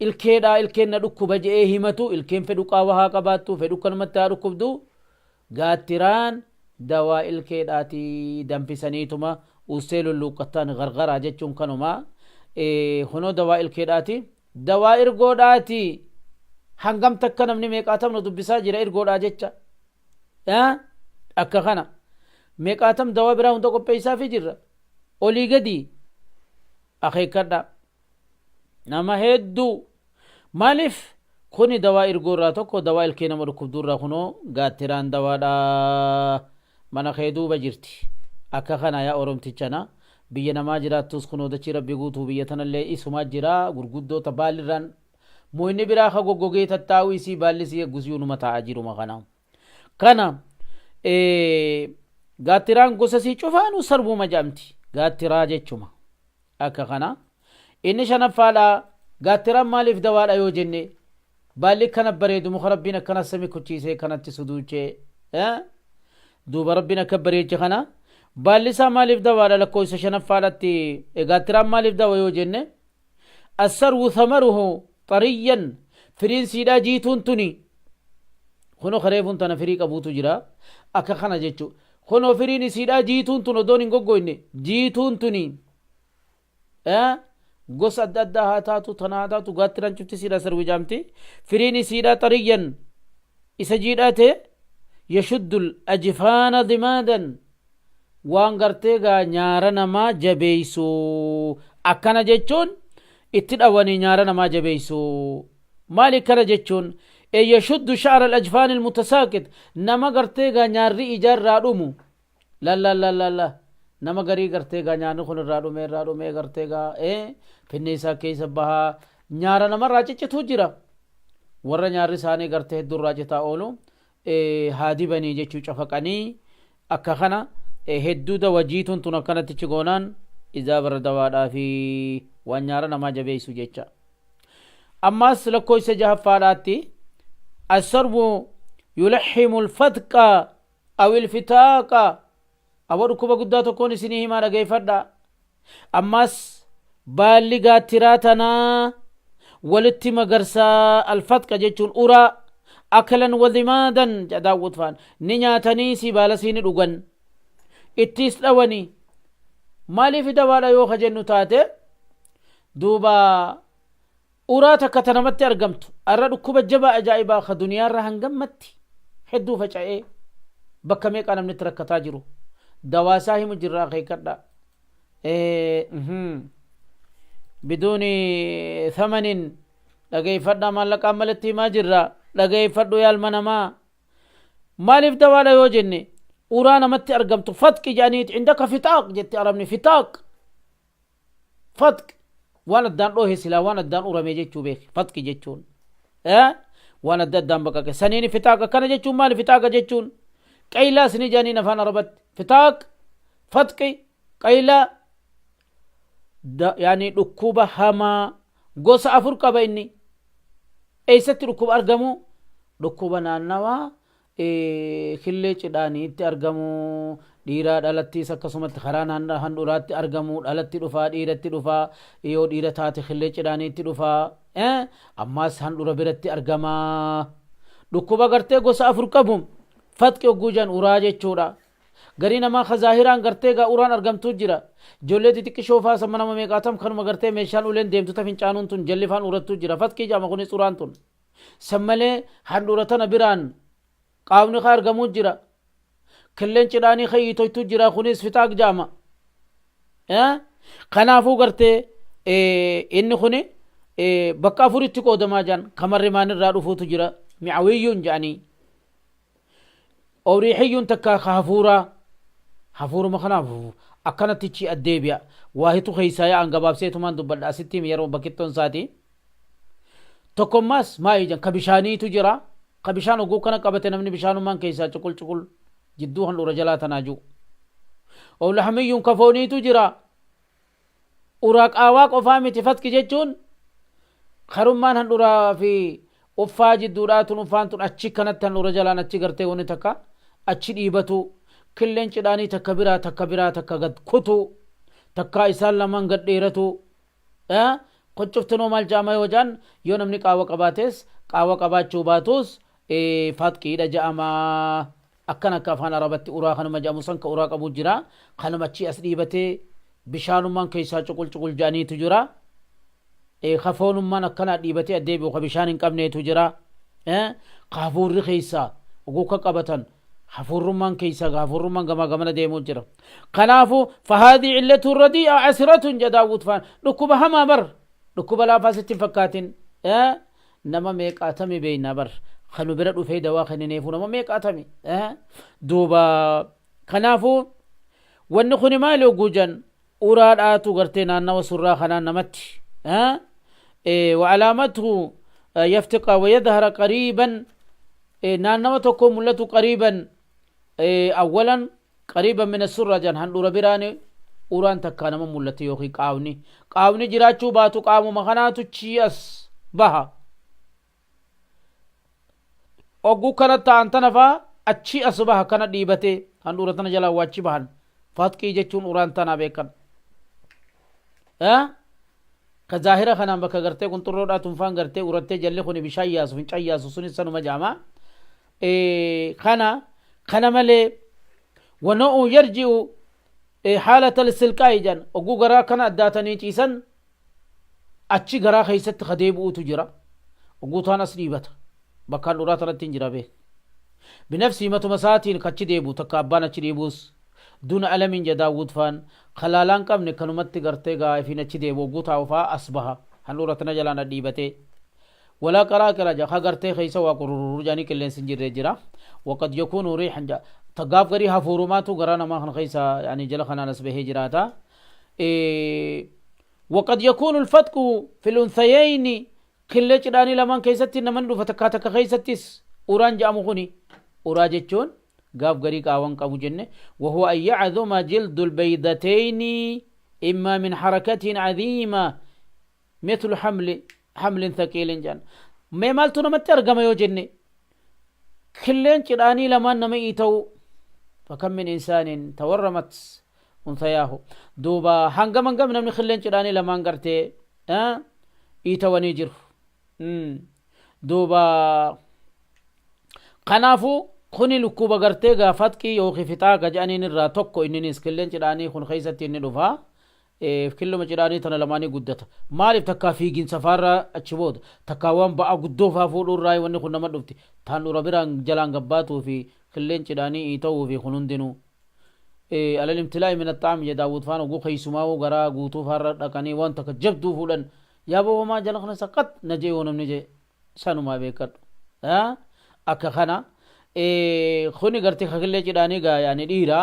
ilkeedhaa, ilkeen na dhukkuba je'ee himatu, ilkeen fedhu qaawa haa qabaattu, fedhu akkanumatti haa dhukkubdu, gaattiraan dawaa ilkeedhaati. Danfisaniituma ussee lulluuqqattaan gargaraa jechuun kanuma. Kunoo dawaa ilkeedhaati, dawaa irgoodhaati. Hangam takka namni meeqaatam nu dubbisaa jira irgoodhaa jecha. Akka kana meeqaatam dawaa biraa hunda qopheessaafi jirra olii gadi. Akeekkadha, nama hedduu. Maaliif kuni dawaa irgoo irraa tokko, dawaa ilkee nama dhukkubduu irraa. Kunoo gaattiraan dawaadha, mana kee duuba jirti. Akka kana yaa oromtichana biyya namaa jiraattus, kunoo dachii rabbi guutuu biyya tanallee isumaa jira. Gurguddoota baallirraan moyni biraa ka goggogee tattaa'u isii baalli isii eeggusyuu numa taa'aa jiruma. Kana Gaattiraan gosa sii cufaanuu sarbuuma jedhamti. Gaattiraa jechuma. Akka kana. Inni shanaffaadha. Gaattiraan maaliif dawaadha yoo jenne, baalli akkana bareedu, muka Rabbiin akkana sami kuchiisee kanatti suduuchee, duuba Rabbiin akka bareeche kana, baalli isaa maaliif dawaadha? Lakkoofsa shanaffaadhatti gaattiraan maaliif dawa yoo jenne, assarwu thamaruhu xariyyan, firiin siidhaa jiituun tuni kunoo kareefuun tana firii qabuutu jira akka kana jechu. Kunoo firiin isiidhaa jiituun tun odoon hin goggoyne jiituun tuni gosa adda addaa haa taatu, tana haa taatu, gaattiraan cufti siidhaa sarwi jaamti. Firiin isiidhaa xariyyan isa jiidhaa ta'e, yashuddul ajfaana dimaadan, waan gartee gaa nyaara namaa jabeeysu. Akkana jechuun itti dhawanii nyaara namaa jabeeysu. Maali akkana jechuun? Yashuddu sha'ra al-ajfaan al-mutasaaqit, nama gartee gaa nyaarri ijaarraa dhumu lallallallalla, nama garii gartee gaa nyaanni kun irraa dhume, irraa dhumee gartee gaa finniisaa keessa bahaa nyaara namarraa ciccituu jira. Warra nyaarri isaanii gartee hedduu irraa citaa oolu haa dibanii jechuu, cafaqanii akka kana hedduu dawa. Jiituun tun akkanatti chigoonaan izaa bara dawaadhaa fi waan nyaara namaa jabeessu jecha. Ammaas lakkoofsa jahaffaadhaatti, assarbu yulahimu alfatqa aw ilfitaaqa. Abo, dhukkuba guddaa tokkoon isinii himaa, dhageeffadha. Ammaas baalli gaattiraa tanaa walitti magarsaa. Alfatqa jechuun uraa. Aklan wadimaadan daawwut faan ni nyaatanii si baala sii ni dhugan, ittiis dhawanii. Maaliif dawaadha yoo ka jennu taate, duuba uraa takka ta namatti argamtu arra dhukkuba jabaa ajaa'ibaa ka duniyaarra hangammatti hedduu faca'ee bakka meeqaa namni itti rakkataa jiru dawaasaa himu jirra, akeekkadha. Biduuni thamanin dhageeffadha, maallaqaan malatti himaa jirra, dhageeffadhu yaalma namaa. Maaliif dawaadha yoo jenne, uraa namatti argamtu fatqi jedhaniiti. Indaka fitaaq jetti arabni. Fitaaq, fatq waan addaan dhoohe, silaa waan addaan urame jechuu beeki. Fatqi jechuun waan adda addaan baqaqe saniini fitaaq. Akkana jechuun maali fitaaqa jechuun? Qaylaas ni jedhaniin afaan arabatti. Fitaaq, fatqi, qaylaa, yaani dhukkuba hamaa gosa afur qaba. Inni eessatti dhukkuba argamu? Dhukkuba naannawaa killee cidhaaniitti argamu, dhiiraa dhalattiis akkasumatti karaa naannaa handhuraatti argamu, dhalatti dhufaa, dhiiratti dhufaa, yoo dhiira taate killee cidhaaniitti dhufaa, ammaas handhura biratti argama. Dhukkuba gartee gosa afur qabu. Fatqi hogguu jedhan uraa jechuudha. Garii namaa ka zaahiraan gartee gaa uraan argamtuu jira. Ijoollee xixiqqishoo faa sama nama meeqaatam kanuma gartee meeshaan uleen deemtu ta fincaanuun tun jalli faan urattuu jira. Fatqii jedhama kunis uraan tun. San malee handhuura tana biraan qaamni ka argamuu jira. Killeen cidhaanii ka iitoytuu jira, kunis fixaaq jedhama. Kanaafuu gartee inni kuni bakka afuritti qoodamaa jedhan. Kamarri maanirraa dhufuutu jira, mi'awiyyuun jedhanii. Ooriixiyyuun takka ka hafuuraa, hafuuruma kanaaf akkanatti chi addeebi'a. Waahitu keessaa yaa'an gabaabseetumaan dubbadha asitti yeroo bakkittoon isaati. Tokkommaas maa ijaan ka bishaaniitu jira. Ka bishaan oguu kana qabate namni bishaanummaan keessaa cuqul cuqul jidduu handhuura jalaa tanaa jiru. Oolahamiyyuun ka fooniitu jira. Uraa qaawaa qofaa miti fatki jechuun, karummaan handhuraa fi uffaa jidduudhaa tun, uffaan tun achi kanatti handhuura jalaan achi gartee wanni takka achi dhiibatu, killeen cidhaanii takka biraa takka biraa takka gad kutu, takkaa isaan lamaan gad dheeratu. Qoccuftinoo maal jaama yoo jaan, yoo namni qaawa qabaates qaawa qabaachuu baatus fatqiidha ja'ama. Akkan akka afaan arabatti uraa kanuma jedhamu san ka uraa qabu jira, kanuma achii as dhiibatee bishaanummaan keessaa cuqul cuqul jedhaniitu jira, ka foonummaan akkanaa dhiibatee addeebi'u, ka bishaan hin qabneetu jira, ka hafuurri keessaa oguu ka qabatan hafuurrummaan keessaa hafuurrummaan gamaa gamana deemuu jira. Kanaafu fahaadii cillatu radii'a asiratun jedha Daawwud faan. Dhukkuba hamaa bar, dhukkuba laafaa sitti hin fakkaatin. Nama meeqaatami beeyna bar kanu bira dhufee dawaa kennineefuu, nama meeqaatami. Duuba kanaafuu wanni kuni maali hogguu jan, uraadhaatu gartee naannawa surraa kanaan namatti وعلامته يفتق ويظهر قريبا, naannawa tokko mul'atu, قريبا أولا. Qariiban mina surra jedhan handhuura biraani uraan takkaa nama mul'atti yookiin qaawni. Qaawni jiraachuu baatu qaamuma kanaatu chii as baha. Ogguu kana ta'an tana faa achii as baha kana dhiibatee handhuura tana jalaa waa achi bahan. Fatqii jechuun uraan tanaa beekan. Ka zaahira kanaan bakka gartee qunxurroodhaa tunfaan gartee urattee jalli kuni bishaan yaasu fincaan yaasu sunis sanuma jedhama. Kana kana malee wana'u yarji'u haalata listilqaa'i jedhan oguu garaa kana addaatanii ciisan achi garaa keessatti ka deebi'uutu jira. Oguu taan as dhiibata. Bakkaan dhuraa tanatti hin jira beek. Binafsii matuma isaatiin kachi deebi'u takka abbaan achi dhiibuus. Duna alamiin ja Daawud faan ka laalaan qabne kanumatti gartee gaa ifiin achi deebi'u ogguu taa'u faa as baha handhuura tana jalaan dhadhiibatee walaa qaraaqira ja ka gartee keessa waa qurururur jaanii qilleensi hin jirree jira waqad yakuunu riixan ja ta gaaf garii hafuurumaatu garaa namaa kan keessa yani jala kanaan as bahee jiraata waqad yakuunu alfatqu fi lunthayayni Killee cidhaanii lamaan keessatti namani dhufa takkaa takka keessattis uraan jedhamu kuni uraa jechuun gaaf garii qaawan qabu jenne wahuwa an yacduma jildu lbaydateyni immaa min harakatin cadiima mithlu hamli hamlin thaqiilin jedhan mee maaltu namatti argama yoo jenne killeen cidhaanii lamaan nama iita'u fakam min insaanin tawarramat unthayaahu duuba hangam hangam namni killeen cidhaanii lamaan gartee iitawanii jiru. Duuba kanaafuu kuni lukkuba gartee gaa fatqii yookiin fixaa ka jedhaniin irraa tokko inninis killeen cidhaanii kun keessatti inni dhufa. Killuma cidhaanii tana lamaanii guddata. Maaliif takkaa fiiginsa faarraa achi booda takkaa waan ba'aa guddoo faa fuudhuu irraa wanni kun nama dhufti. Taan dhura biraan jalaan gabbaatuu fi killeen cidhaanii iita'uu fi kun hundinuu. Alal imtilaa'i min axxaami jedha Daawud faan oguu keessumaa'uu garaa guutuu faarra dhaqanii waan takka jabduu fuudhan yaa boo homaa jala kana saqat na jee yoo namni jee sanumaa beekadhu akka kana kuni gartee kakillee cidhaanii gaa yaani dhiira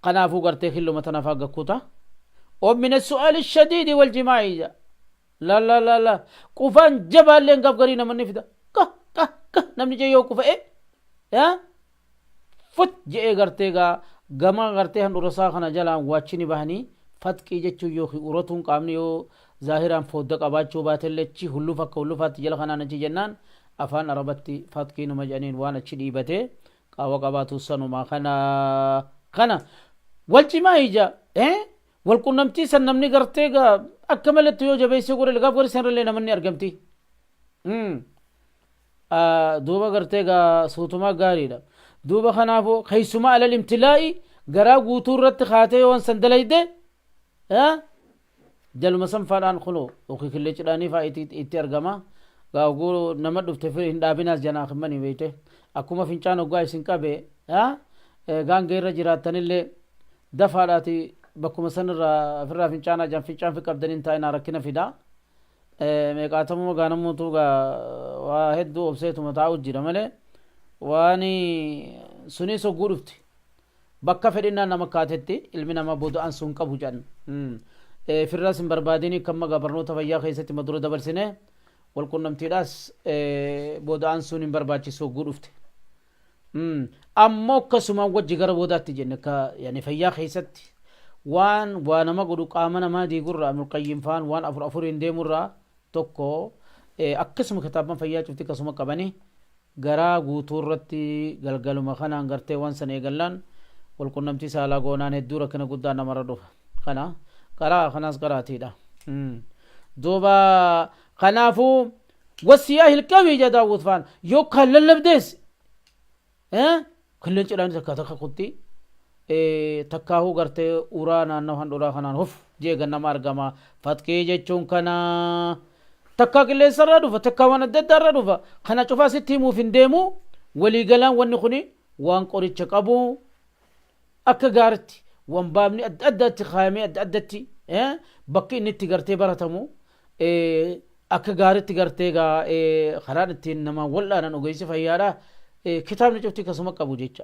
kanaafuu gartee killuma tana faa gakkuta o min as-su'aali shadiidi wal jimaa'i jedha la la la la qufaan jabaalleen gaaf garii namanni fida ka ka ka namni jee yoo qufa'e Fut je'ee gartee gaa gama gartee handhuura isaa kana jalaan waachini bahanii fatqii jechuun yookiin uratuun qaamni yoo zaahiraan foodda qabaachuu baatellee achi hullufa akka hullufaatti jala kanaan achi jennaan afaan arabatti fatqii numa jedhaniin waan achi dhiibatee qaawa qabaatu sanuma kana kana wal cimaa ija wal qunnamtii san namni gartee gaa akka malatti yoo jabeessee godhe gaaf gari sanirallee namanni argamti. Duuba gartee gaa suutumaa gaariidha. Duuba kanaafuu keessumaa alal imtilaa'i garaa guutuu irratti kaatee yoo san dalayde jaluma san faadhaan kunoo yookiin killee cidhaanii faa itti argama. Gaa oguu nama dhufte hin dhaabinaas janaa kimmanii beekte. Akkuma fincaan oggaa isin qabe gaangee irra jiraattanillee dafaadhaati bakkuma sanirraa ofirraa fincaanaa jan fincaan fi qabdanii hin taa'inaa rakkina fidaa. Meeqaatamuma gaa namuutu gaa waa hedduu obseetuma taa'u jira malee waan sunis hogguu dhufti bakka fedhinnaan nama kaatetti ilmi namaa booda'an sun qabu jedhan firraas hin barbaadini kan magaa barnoota fayyaa keessatti madura dabarsine walqunnamtiidhaas booda'an sun hin barbaachisu hogguu dhufte. Ammoo akkasumaan wajji gara boodaatti jenne akka yani fayyaa keessatti waan waa nama godhu qaama namaa diigurraa Ibnul Qayyim faan waan afur afuriin deemurraa tokko akkasuma kitaabban fayyaa cufti akkasuma qabanii garaa guutuu irratti galgaluma kanaan gartee waan san eegallaan walqunnamtii saalaa goonaan hedduu rakkina guddaa namarra dhufa. Kana qaraa kanaas qaraatiidha. Duuba kanaafuu Wasiyaahil qawii jedha Daawud faan yoo kan lallabdees killeen cidhaan takka takka kutti takkaahuu gartee uraa naannoo handhuraa kanaan huf jee gannama argama fatqii jechuun kana takkaa qilleensarraa dhufa takkaa waan adda addaarraa dhufa kana cufaa sitti himuuf hin deemu waliigalaan wanni kuni waan qoricha qabu akka gaaritti wan baabni adda addaatti kaayamee adda addatti bakki inni itti gartee baratamu akka gaaritti gartee gaa karaan ittiin nama wal'aanan ogeessi fayyaadha kitaabni cufti akkasuma qabu jecha.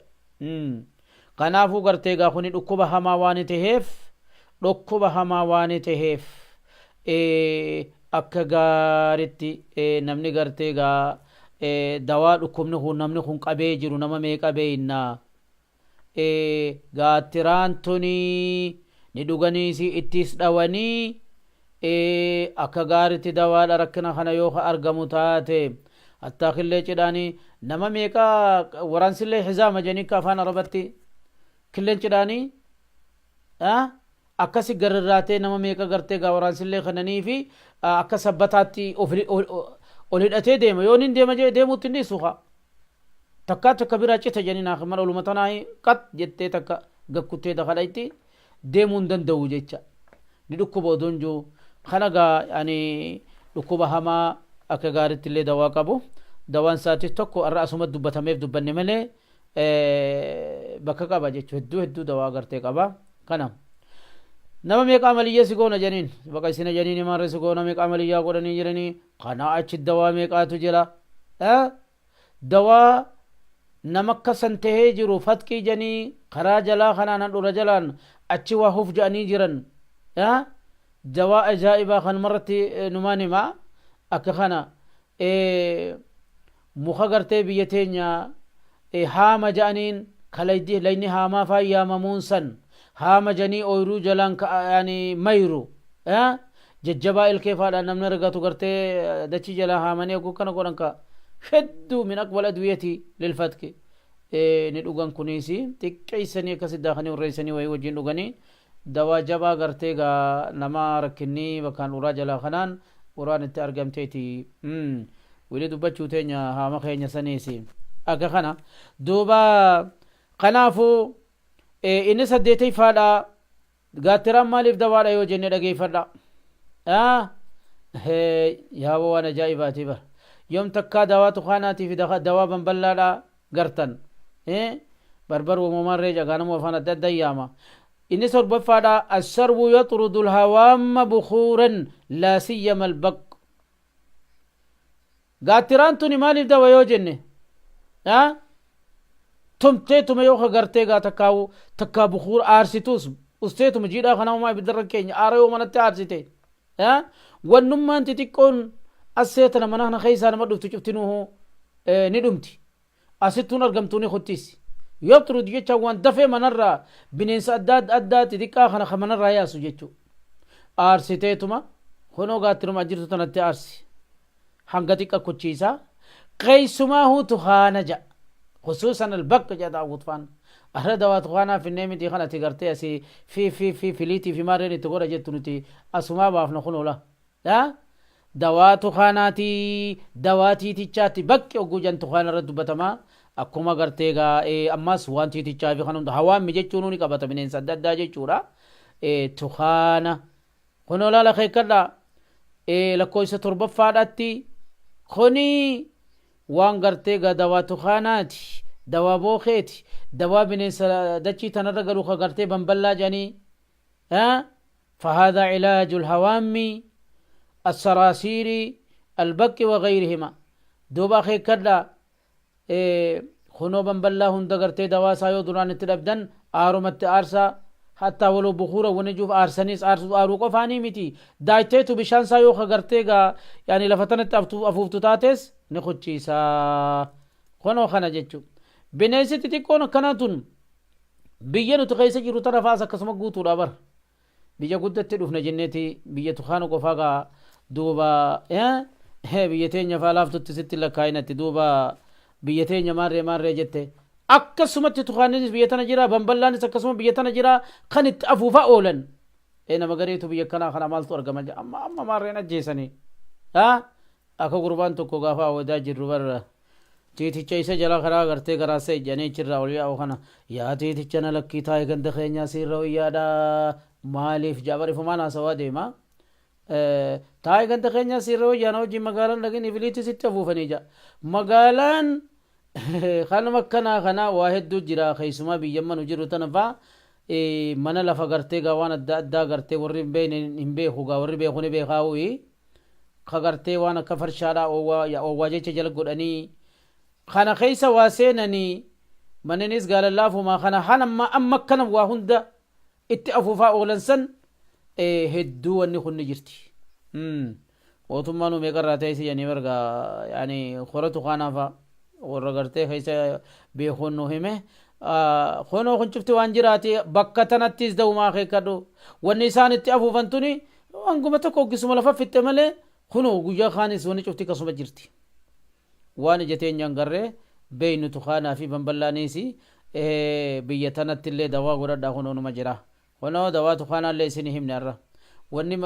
Kanaafuu gartee gaa kuni dhukkuba hamaa waan ta'eef dhukkuba hamaa waan ta'eef akka gaaritti namni gartee gaa dawaa dhukkubni kun namni kun qabee jiru nama meeqa beeynaa. Gaattiraan tuni ni dhuganiisi ittis dhawanii akka gaaritti dawaadha rakkina kana yoo ka argamu taate. Hattaa killee cidhaanii nama meeqaa waraansillee hizaama jedhanii akka afaan arabatti killeen cidhaanii akkasi gararraatee nama meeqa gartee gaa waraansillee kananii fi akka sabbataatti ol hidhatee deema yoo nin deema jedhe deemuutti hin dhiisu kaa. Takkaa takka biraa cita jedhanii naa mana oluma tanaa qat jettee takka gakkuttee dakadhaitti deemuu hin danda'u jecha. Ni dhukkuba odoon jiru kana gaa ani dhukkuba hamaa akka gaaritti illee dawaa qabu. Dawaan isaatis tokko har'a asuma dubbatameef dubbanne malee bakka qaba jechuudha. Hedduu hedduu dawaa gartee qaba. Kana. Nama meeqa amaliyya si goona jedhaniin baqa isina jedhaniin maarree si goona meeqa amaliyyaa godhanii jiranii kana achi dawaa meeqaatu jira. Dawaa nama akka san tahee jiru fatqii janii karaa jalaa kanaan handhura jalaan achi waa huf ja'anii jiran. Dawaa ajaa'ibaa kanumarratti numaan hima akka kana muka gartee biyya teenya haama ja'aniin kalaydi layni haamaa faa yaamamuun san haama janii ooyruu jalaan yani mayru jajjabaa ilkee faadhaan namni argatu gartee dachii jalaa haamanii hogguu kana godhan ka hedduu min aqwal adwiyati lilfatki ni dhugan kuniisi xiqqeessanii akkasi daakanii hurreessanii wayii wajjin dhuganii dawaa jabaa gartee gaa nama rakkinni bakkaan uraa jalaa kanaan uraan itti argamteeti wili dubbachuu teenya haama keenya saniisi akka kana duuba kanaafuu inni saddeetayfaadha. Gaattiraan maaliif dawaadha yoo jenne dhageeffadha. Yaaboo waan ajaa'ibaati bar. Yoom takkaa dawaa tukaanaatii fi dawaa banballaadha gartan. Barbar uumamaan ree jagaanamuu afaan adda adda yaama. Inni torbaffaadha assarbu yaxrudu alhawaamma bukhuuran laa siyyama albaq. Gaattiraan tuni maaliif dawa yoo jenne tumteetuma yoo ka gartee gaa takkaa takkaa bukuur aarsituus usteetuma jiidhaa kana homaa ibiddarra keenya aara yoo manatti aarsite wannummaan xixiqqoon as seetana mana kana keessaa nama dhuftu cuftinuuhu ni dhumti asittuun argamtuu ni kuttiis yaxrud jecha waan dafee manarraa bineensa adda addaa xixiqqaa kana ka manarraa yaasu jechuu aarsiteetuma kunoo gaattiruma jirtu tanatti aarsi hanga xiqqa kuchiisa keeysumaahuu tukaana ja khusuusan albaq ja daawud faan arra dawaa tukaanaa finnee miti kan ati gartee asii fi fi fi filiitii fi maarreen itti godha jettu nuti asumaa baafna kunoo la dawaa tukaanaati dawaa tiitichaatti baqqi ogguu jan tukaana irra dubbatamaa akkuma gartee gaa ammas waan tiitichaa fi kan hunda hawaammi jechuun ni qabata bineensa adda addaa jechuudha tukaana Kunoo laala keekkadhaa lakkoofsa torbaffaadhaatti kuni waan gartee gaa dawaa tukaanaati dawaa bookeeti dawaa bineensa dachii tanarra galu ka gartee banballaa jedhanii فهذا علاج الهوام الصراصير البق وغيرهما دوبا خيكدا Kunoo banballaa hunda gartee dawaa isaa yoo duraan itti dhabdan aarumatti aarsaa hattaa waloo bukuura wani juuf aarsaniis aarsuu aaruu qofaanii miti daayteetu bishaan isaa yoo ka gartee gaa yaani lafa tanatti afuuftu taates ni kuchiisaa kunoo kana jechuun bineensi xixiqqoon akkanaa tun biyya nuti keessa jiru tana faas akkasuma guutuudha bar Biyya guddatti dhufna jenneeti biyya tukaana qofaa gaa duuba biyya teenya faa laaftutti sitti lakkaa'inatti duuba biyya teenya maarree maarree jette akkasumatti tukaannis biyya tana jira banballaanis akkasuma biyya tana jira kan itti afuufaa oolan nama gariitu biyya kanaa kana maaltu argama amma amma maarreen ajjeesanii akka gurbaan tokko gaafa awadaa jirru barra Tiiticha isa jala karaa gartee garaa sa ijjanii achirraa ol yaa'u kana yaa tiiticha na lakkii taa'e ganda keenyaa siirra wayyaadha maaliif jaabar ifumaan haasawaa deema taa'e ganda keenyaa siirra wayyaa na wajjin magaalaan dhaqin ibiliitti sitti afuufanii jaa magaalaan kanuma akkanaa kana waa hedduu jira keessumaa biyya amma nu jiru tana faa mana lafa gartee gaa waan adda addaa gartee warri hin beekne hin beeku gaa warri beeku ni beekaa ho'i ka gartee waan akka farshaadhaa oowwaa jecha jala godhanii kana keessa waa seenanii manninis gaalalaafumaa kana han amma amma akkana waa hunda itti afuufaa oolan san hedduu wanni kun ni jirti. Mootummaan meeqarraa ta'e si jedhanii marga yaani horatu kaanaafaa warra gartee keessa beekuun nu hime Kunoo kun cufti waan jiraati bakka tanattis dawumaa akeekkadhu. Wanni isaan itti afuufan tuni hanguma tokko hoggisuma lafa fixxe malee kunoo guyyaa kaanis wanni cufti akkasuma jirti. Waan ija teenyaan garree beeynu tukaanaa fi banballaaniis biyya tanatti illee dawaa godhadhaa kunoo numa jira. Kunoo dawaa tukaanaa illee isin himne har'a. Wanni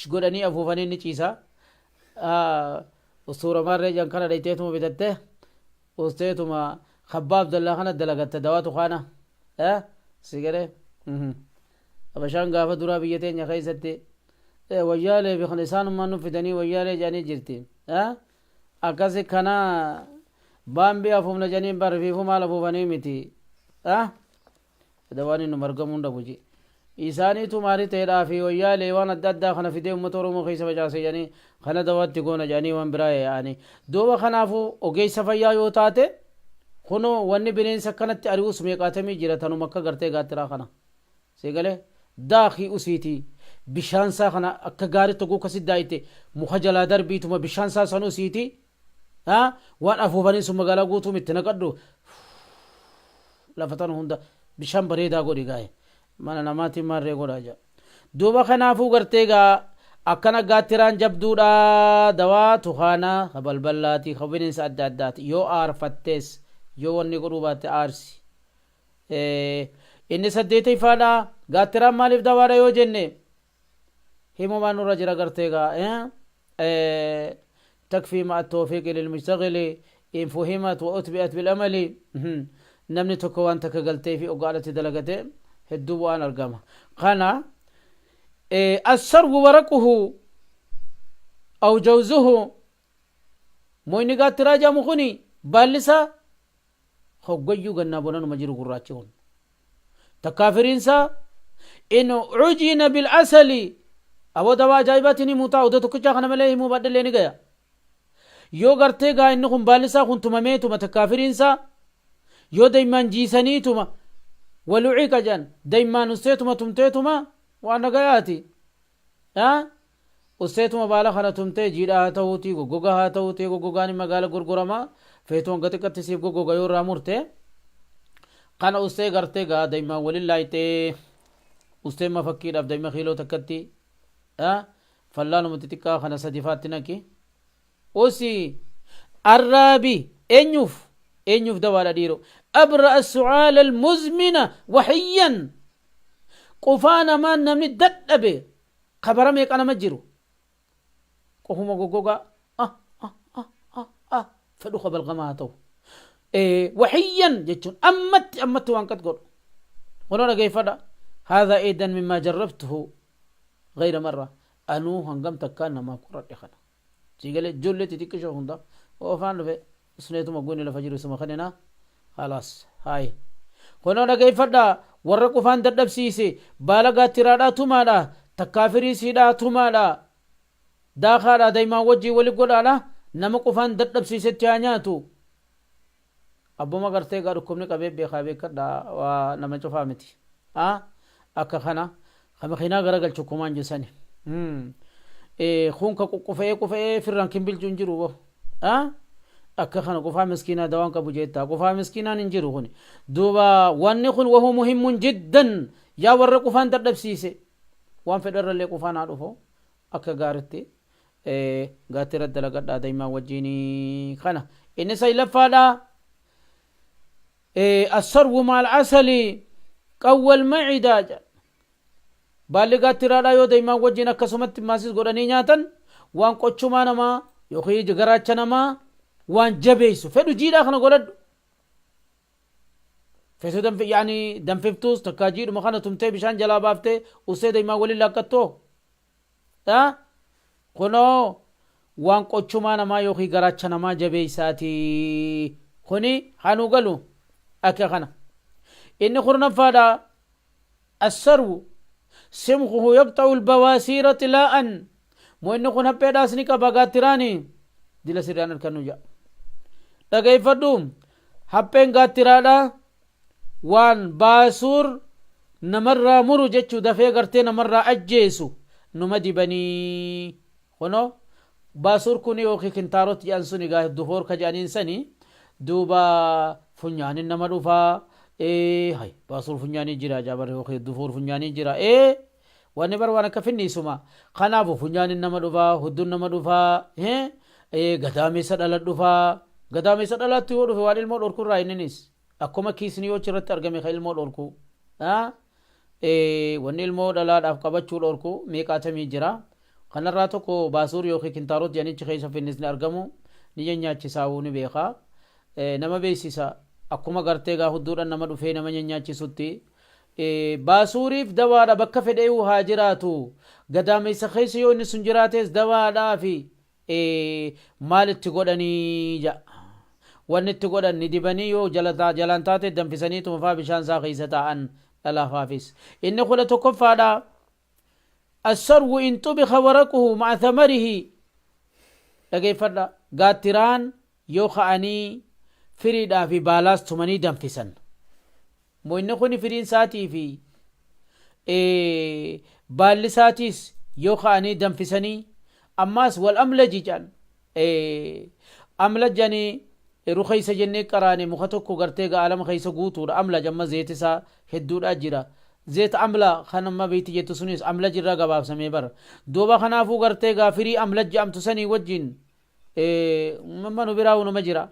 godhanii afuufanii ni ciisa. Suura maarree jan kana dhayxeetuma bitatte usteetuma kabbaa Abdallaa kana dalagatta dawaa tukaana. Si galee? Habashaan gaafa duraa biyya teenya keessatti wayyaalee fi kan isaanummaan nu fidanii wayyaalee jedhanii jirti. Akkasi kana baambii afuufna jedhanii barfiifuu maal afuufanii miti. Dawaan inni margamuu hin dhabu ji. Isaaniitu maarii ta'eedhaa fi wayyaalee waan adda addaa kana fidee uummata Oromoo keessa facaase jedhanii kana dawaatti goona jedhanii waan biraa yaa'anii. Duuba kanaafuu ogeessa fayyaa yoo taate kunoo wanni bineensa akkanatti ari'us meeqaatamii jira tanuma akka gartee gaattiraa kana. Sii galee? Daakii usiitii bishaan isaa kana akka gaaritti oguu akkasitti daayite muka jalaa darbiituma bishaan isaa san usiitii waan afuufaniin sun magaalaa guutuu itti naqadhu lafa tana hunda bishaan bareedaa godhi gaaye mana namaatiin maarree godhaa jaa. Duuba kanaafuu gartee gaa akkana gaattiraan jabduudha dawaa tukaanaa ka balballaatii ka bineensa adda addaati yoo aarfattees yoo wanni godhuu baatte aarsi. Inni saddeetayfaadha gaattiraan maaliif dawaadha yoo jenne himumaan nurra jira gartee gaa takfii ma'a tawfiiqi lilmushtagili in fuhimat wa utbi'at bilamali. Namni tokko waan takka galtee fi ogaadhatti dalagate hedduu bu'aan argama. Kana assarwu waraquhu aw jawzuhu moyni gaattiraa jedhamu kuni baallisaa hoggayyuu gannaa bonanuma jiru gurraachi kun takkaa firiinsaa in cujina bilcasali aboo dawaa ajaa'ibaatiin himuu taa'u odoo tokkichaa kana malee himuu baadhellee ni gaya. Yoo gartee gaa inni kun baallisaa kun tumamee tuma takkaa firiinsaa yoo daymaan jiisanii tuma waluciqa jedhan daymaan usteetuma tumteetuma waan nagayaati. Usteetuma baala kana tumtee jiidhaa haa ta'uutii goggogaa haa ta'uutii goggogaan magaala gurgurama feetu hanga xiqqatti siif goggoga yoo irraa murte kana ustee gartee gaa daymaan walin laayxee ustee ma fakkiidhaaf dayma kiiloo takkatti fallaanuma xixiqqaa kana sadi faatti naqi usi arraabi eenyuuf eenyuuf dawaadha dhiiro abra as-su'aala al-muzmina waxiyyan qufaa namaan namni dadhabe ka bara meeqa nama jiru qofuma goggogaa ah ah ah ah ah fedhu ka balgamaa haa ta'u waxiyyan jechuun ammatti ammatti waan qad godhu kunoo dhageeffadha. Haadha eedan mimmaa jarrabtuhu gayra marra anuu hangam takkaan namaaf qoradhe kana sii galee ijoollee xixiqqishoo hunda oofaan dhufe usneetuma goonni lafa jiru isuma kenninaa khalaas haay kunoo dhageeffadha. Warra qufaan dadhabsiise baala gaattiraadhaa tumaadha takkaa firiisiidhaa tumaadha daakaadha daymaan wajjii wali godhaadha nama qufaan dadhabsiisetti haa nyaatu. Abbuma gartee gaa dhukkubni qabee beekaa beekadha waa nama cufaa miti akka kana ka makiinaa garagalchu kumaan jessani kun ka quqqufa'ee qufa'ee firraan kimbilchu hin jiru bo akka kana qufaa miskiinaa dawaan qabu jeettaa qufaa miskiinaan hin jiru kun. Duuba wanni kun wahu muhimmun jiddan yaa warra qufaan dadhabsiise waan fedharrallee qufaan haa dhufu akka gaaritti gaattira dalagadhaa daymaan wajjiinii. Kana inni saylaffaadha assarwu maal asali qawwal macidaa jedha. Baalli gaattiraadhaa yoo daymaan wajjiin akkasumatti maasis godhanii nyaatan waan qochumaa namaa yookiin garaacha namaa waan jabeessu fedhu jiidhaa kana godhadhu feetu danfi yaani danfiftuus takkaa jiidhuma kana tumtee bishaan jalaa baaftee ussee daymaan waliin laaqqattoo kunoo waan qochumaa namaa yookiin garaacha namaa jabeessaati. Kuni hanuu galu akka kana. Inni kurnaffaadha assarwu simkuhu yaqxa'u albawaasiira xilaa'an moo inni kun hapheedhaas ni qaba gaattiraani dila sirraan harkannu jedha. Dhageeffadhu, hapheen gaattiraadha waan baasuur namarraa muru jechuu dafee gartee namarraa ajjeesu numa dibanii. Kunoo baasuur kun yookiin kintaarot jedhan suni gaa dufoor ka jedhaniin sani duuba Funyaanin nama dhufaa. Ee hay baasuur funyaanii jira jaabar yookiin dufuur funyaanii jira. Ee wanni bar waan akka finniisuma. Kanaafu funyaanin nama dhufaa, hudduun nama dhufaa, ee gadaameessa dhala dhufaa. Gadaameessa dhalaatti yoo dhufe waan ilmoo dhorku irraa inninis. Akkuma kiisni yoo achirratti argame kan ilmoo dhorku. Wanni ilmoo dhalaadhaaf qabachuu dhorku meeqaatamii jira. Kanarraa tokko baasuur yookiin kintaarot jedhanichi keessa finnisni argamu ni nyanyaachisaawuu ni beeka. Nama beeksisa akkuma gartee gaa hudduudhaan nama dhufee nama nyanyaachisutti. Baasuuriif dawaadha bakka fedheeyu haa jiraatu. Gadaameessa keessa yoo inni sun jiraates dawaadhaa fi maal itti godhanii ja'a. Wanni itti godhan ni dibanii yoo jalaan taate danfisaniituma faa bishaan isaa keessa taa'an dhalaafaafis. Inni 11ffaadha. Assarwu in xubika waraquhu ma'a thamarihi dhageeffadha. Gaattiraan yoo ka'anii firiidhaa fi baalaas tumanii danfisan. Moyni kuni firiin isaatii fi baalli isaatiis yoo ka'anii danfisanii ammaas wal amlaji jedhan amlaj jedhanii rukeysa jennee qaraane muka tokko gartee ga'alama keessa guutuudha amlaj amma zeeti isaa hedduudha jira zeet amla kan amma beeyti jettu sunis amlaj irraa gabaabsamee bara duuba kanaafuu gartee gaa firii amlaj jedhamtu sanii wajjin Amma nu biraa unuma jira.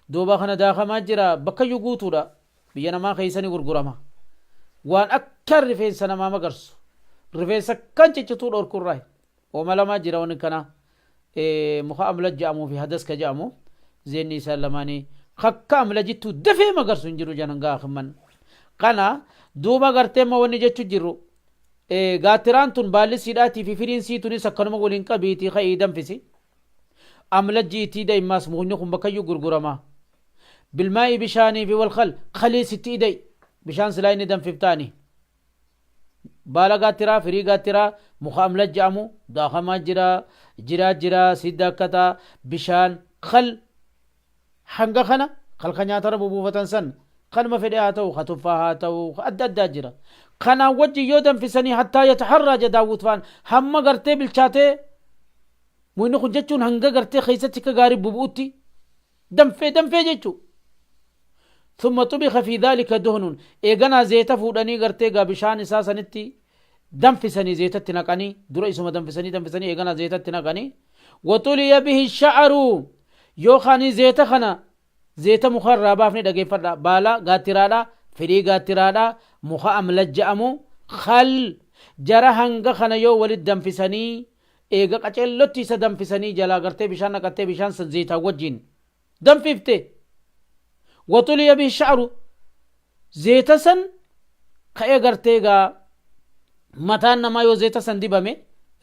Duuba kana daakamaa jira bakkayyuu guutuudha. Biyya namaa keessa ni gurgurama. Waan akka rifeensa namaa magarsu. Rifeensa kan ciccituu dhorkurraa. Ooma lamaa jira wani kana. Muka amlaj jedhamuu fi hadas ka jedhamu. Zeenni isaan lamaanii. Kakka amlajittuu dafee magarsu hin jiru janan gaa himman. Kana duuba gartee amma wanni jechu jirru. Gaattiraan tun baalli siidhaatii fi firiin sii tunis akkanuma waliin qabiitii ka'ii danfisi. Amlajji itti ida'i maas mukni kun bakkayyuu gurgurama. Bilmaa'i bishaanii fi walkal kaliis itti ida'i. Bishaan silaa inni danfiftaani. Baala gaattiraa, firii gaattiraa, muka amlaj jedhamu daakamaa jira, jiraa jira, si daakkataa, bishaan, kal hanga kana kal ka nyaatarra bubuufatan san kanuma fedhe haa ta'u, ka tuffaa haa ta'u, ka adda addaa jira. Kanaan wajjin yoo danfisanii hattaa yataharraa jedha Daawwit faan hamma gartee bilchaatee Muyni kun jechuun hanga gartee keessatti akka gaarii bubu'utti danfee danfee jechuu. Thumma xubika fi dhaalika duhnun eeganaa zeeta fuudhanii gartee gaa bishaan isaa sanitti danfisanii zeetatti naqanii dura isuma danfisanii danfisanii eeganaa zeetatti naqanii waxuliya bihi sha'aru yookaan zeeta kana zeeta muka irraa baafne dhageeffadha baala gaattiraadha firii gaattiraadha muka amlaj jedhamu kal jara hanga kana yoo walit danfisanii Eega qaceellotti isa danfisanii jalaa gartee bishaan naqattee bishaan san zeeytaan wajjiin danfifte. Waxuliya bihi sha'ru zeeta san ka'ee gartee egaa mataan namaa yoo zeeta san dibame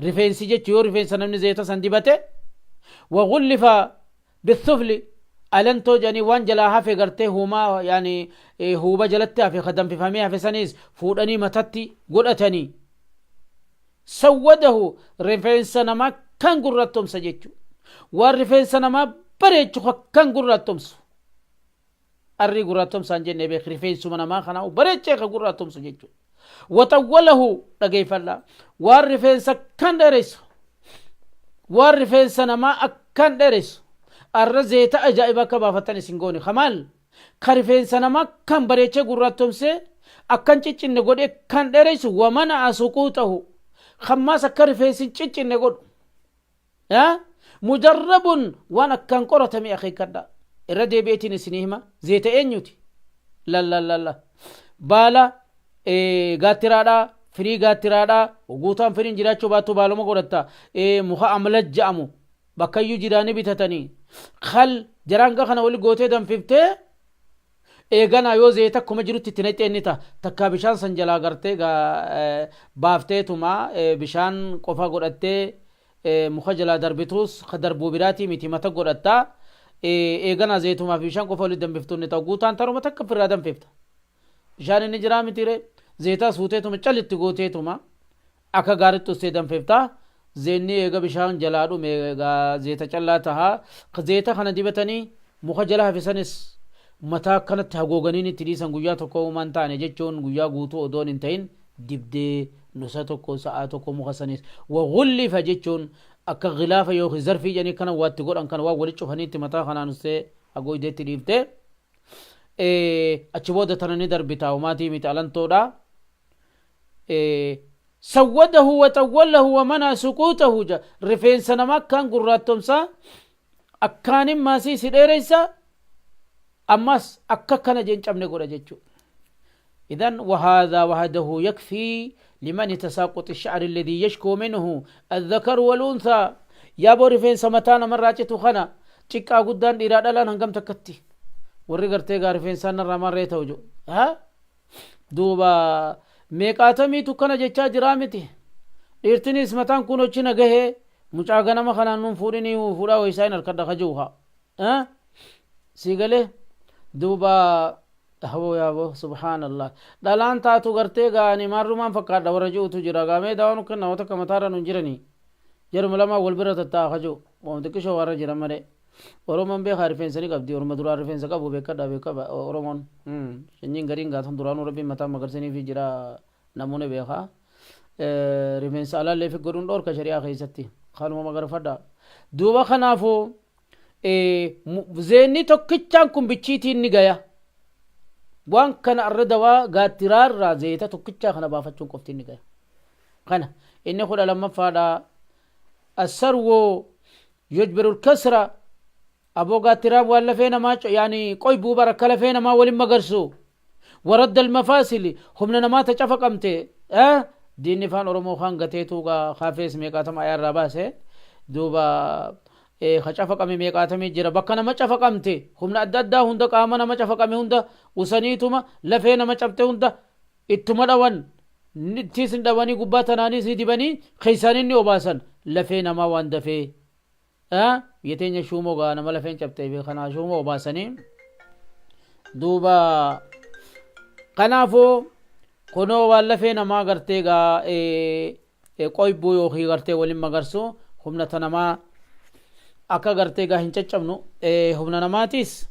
rifeensi jechu yoo rifeensa namni zeeta san dibate wagullifa bithufli alantoo jedhanii waan jalaa hafe gartee huumaa yaani huuba jalatti hafe ka danfifamee hafe saniis fuudhanii matatti godhatanii Sawwadahu rifeensa namaa kan gurraattomsa jechu. Waan rifeensa namaa bareechu kan gurraattomsu. Arrii gurraattomsaan jenne beek rifeensuma namaa kanaa bareechee kan gurraattomsu jechu. Waxawwalahu dhageeffadha. Waan rifeensa kan dheeressu. Waan rifeensa namaa akkan dheeressu. Arra zeeta ajaa'iba akka baafatan isin goone kamaal. Ka rifeensa namaa kan bareechee gurraattomsee akkan ciccinne godhee kan dheereysu wamana'a suquuxahu kammaas akka rifeensi hin ciccinne godhu mujarrabun waan akkaan qoratame akeekkadha irra deebi'eetiin isinii hima zeeta eenyuti lallallalla baala gaattiraadhaa firii gaattiraadhaa guutaan firiin jiraachuu baattu baaluma godhatta muka amlaj jedhamu Bakkayyuu jiraanii bitatanii. Kal jaraanga kana wali gootee danfiftee eeganaa yoo zeeta akkuma jirutti itti naqxee inni ta'a. Takkaa bishaan san jalaa gartee baafteetuma bishaan qofa godhattee muka jalaa darbituus ka darbuu biraatii miti mata godhatta. Eeganaa zeetumaa fi bishaan qofa walitti danfiftuu inni ta'a. Guutaan taruma takka ofirraa danfifta. Bishaan inni jiraa miti ree. Zeetaas fuuteetuma calitti gooteetuma. Akka gaaritti ustee danfifta. Zeenni eega bishaan jalaa dhume egaa zeeta callaa taha. Zeeta kana dibatanii muka jala hafe sanis mataa akkanatti hagooganii itti dhiisan guyyaa tokko uumaan taane jechuun guyyaa guutuu odoon hin ta'in dibdee nusa tokko sa'aa tokko muka sanis wagullifa jechuun akka gilaafa yookiin zarfii jedhanii kana waatti godhan kana waan walitti cufaniitti mataa kanaan ustee hagoogdeetti dhiiftee. Achi booda tana ni darbita, homaatii miti, alantoodha. Sawwadahu wa xawwalahu wa manaa suquutahu ja, rifeensa nama akkaan gurraattomsa, akkaanin maasii si dheereysa, ammas akka kana jeen cabne godha jechuu. إذن وهذا وحده يكفي لمن تساقط الشعر الذي يشكو منه الذكر والأنثى. يا بو رفeensa mataa namarraa citu kana xiqqaa guddaan, dhiiraa dhalaan, hangam takkatti warri gartee gaa rifeensaan narraa marree ta'u jiru ha duuba meeqaatamiitu kana jechaa jiraa miti. Dhiirtinis mataan kun hochina gahee mucaa ganama kanaan nun fuudhinii fuudhaa waysaa hin harkadha kajuu ha sii galee. Duuba haboo yaaboo, subhaanallah, dhalaan taatu gartee gaani maarrumaan fakkaadha warra ji'utu jira. Gaamee daawwan kenna wata akka mataarra nun jiranii jaruma lamaa wal bira tattaa'a kajuu waan xiqqishoo warra jiran malee. Oromoon beekaa rifeensa ni qabdi. Oroma duraan rifeensa qabu beekadha, beekaba Oromoon. Sanyiin gariin gaatan duraanuu Rabbiin mataa magarsaniifi jira, namoonni beekaa. Rifeensa alaallee fi godhuun dhoorka shari'aa keessatti, kanuma magarfadha. Duuba kanaafuu zeenni tokkichaan kun bichiitiin ni gaya. Waan kana arra dawaa gaattiraarraa zeeta tokkichaa kana baafachuun qofti ni gaya. Kana inni 12ffaadha. Assarwoo yujbiru kasra, aboo gaattiraan waan lafee namaa yaani qoybuu bara akka lafee namaa walin magarsu, waradda almafaasili, humna namaa ta cafaqamte. Diinni faan Oromoo kaan gateetuu gaa kaafees meeqaatama ayaarraa baase. Duuba ka cafaqame meeqaatamii jira, bakka nama cafaqamte humna adda addaa hunda, qaama nama cafaqame hunda usaniituma lafee nama cabte hunda ittuma dhawan, ittiis ni dhawanii, gubbaa tanaanis ni dibanii, keessaanii ni obaasan lafee namaa waan dafee. Biyya teenya shuumoo gaa nama lafeen cabtee fi kanaa shuumoo obaasanii. Duuba kanaafuu kunoo waan lafee namaa gartee gaa qoybuu yookiin gartee waliin magarsu, humna ta namaa akka gartee gaa hin caccabnu, humna namaatiis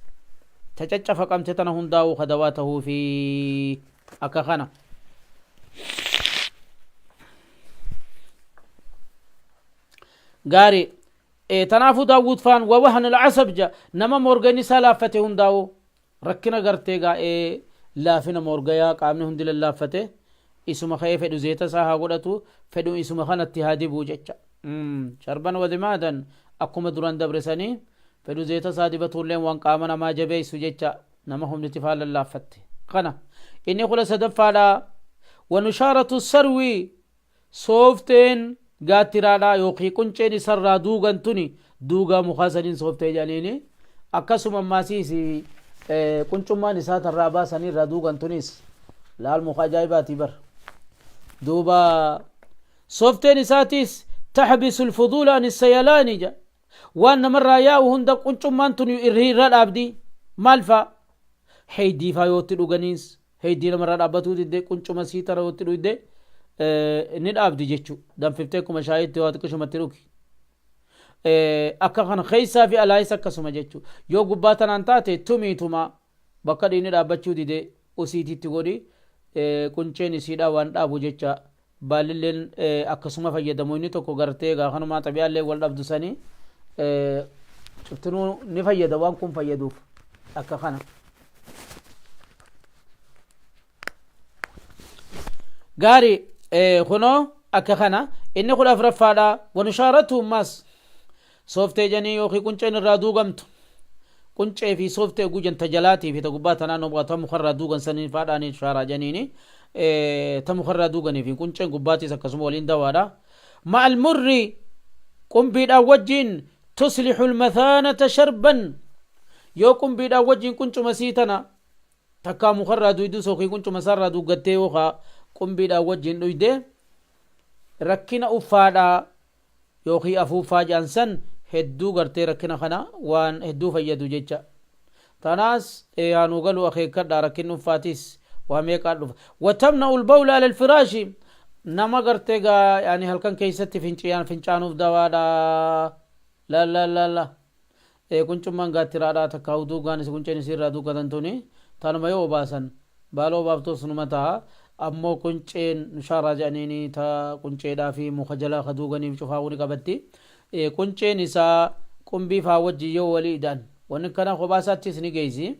ta caccafaqamte tana hundaa'uu ka dawaa tahuu fi akka kana. Gaarii. Tanaafuu Daawwud faan wawahna alcasab ja, nama moorgayni isaa laaffate hundaa'u, rakkina gartee gaa laafina moorgayaa qaamni hundi lallaaffate, isuma ka'ee fedhu zeeta isaa haa godhatu, fedhu isuma kanatti haa dibuu jecha. Sharban wadimaadan akkuma duran dabresanii fedhu zeeta isaa dibatuulleen waan qaama namaa jabeessu jecha, nama humni tifaa lallaaffatte kana. Inni 13ffaadha. Wanushaaratu sarwii, soofteen gaattiraadhaa yookiin qunceen isarraa duugan tuni duugaa mukaa saniin sooftee jedhaniini, akkasuma ammaasiis quncummaan isaa tarraa baasanii irraa duugan tunis laal muka ajaa'ibaatii bar. Duuba soofteen isaatiis taxbisu lfuduula an sayalaani jedha, waan namarraa yaa'u hunda quncummaan tun irra dhaabdi. Maal faa? Heeydii faa yootti dhuganiis heeydii namarraa dhaabbatuu didde, quncuma sii tara yootti dhugde ni dhaabdi jechuu. Danfiftee akkuma shaayiitti waa xiqqishumatti dhugi. Akka kana keessaa fi alaayis akkasuma jechuu. Yoo gubbaa tanaan taate tumiituma bakka dhiigni dhaabbachuu dide usiititti godhi, qunceen isiidhaa waan dhaabu jecha. Baallilleen akkasuma fayyadamu. Inni tokko gartee egaa kanumaa xabi'aallee wal dhabdu sanii cuftinuu ni fayyada waan kun fayyaduuf akka kana. Gaari, kunoo akka kana inni 14ffaadha. Wanushaaratu ammas sooftee janii yookiin qunceen irraa duugamtu, quncee fi sooftee gujan ta jalaatii fi ta gubbaa tanaa nu ta mukarraa duugan saniin faadhaanii shaaraa janiini, ta mukarraa duuganii fi qunceen gubbaatiis akkasuma waliin dawaadha. Ma'al murri, qumbiidhaan wajjiin, tuslihu almathaanata sharban, yoo qumbiidhaan wajjiin quncuma sii tana takkaa mukarraa duydus yookiin quncuma isaarraa duuggattee yookaa qumbiidhaan wajjiin dhuyde, rakkina uffaadhaa yookiin afuuffaa jedhan san hedduu gartee rakkina kana waan hedduu fayyadu jecha. Tanaas haa nuu galu, akeekkadha, rakkinni uffaatis waa meeqaa dhufa. Watamna'u albawla ala alfiraashi, nama gartee gaa yaani halkan keessatti finciyaan fincaanuuf dawaadha. La la la la. Quncummaan gaattiraadhaa takka duugaan isi qunceen isiirraa duuggatan tuni tanuma yoo obaasan baala obaaftuus numa ta'a. Ammoo qunceen nushaaraa jedhaniini ta qunceedhaa fi muka jalaa ka duuganiif cufaa'uu ni qabatti. Qunceen isaa qumbii faa wajjin yoo walii ida'an, wanni kana kophaa isaattis ni geessi.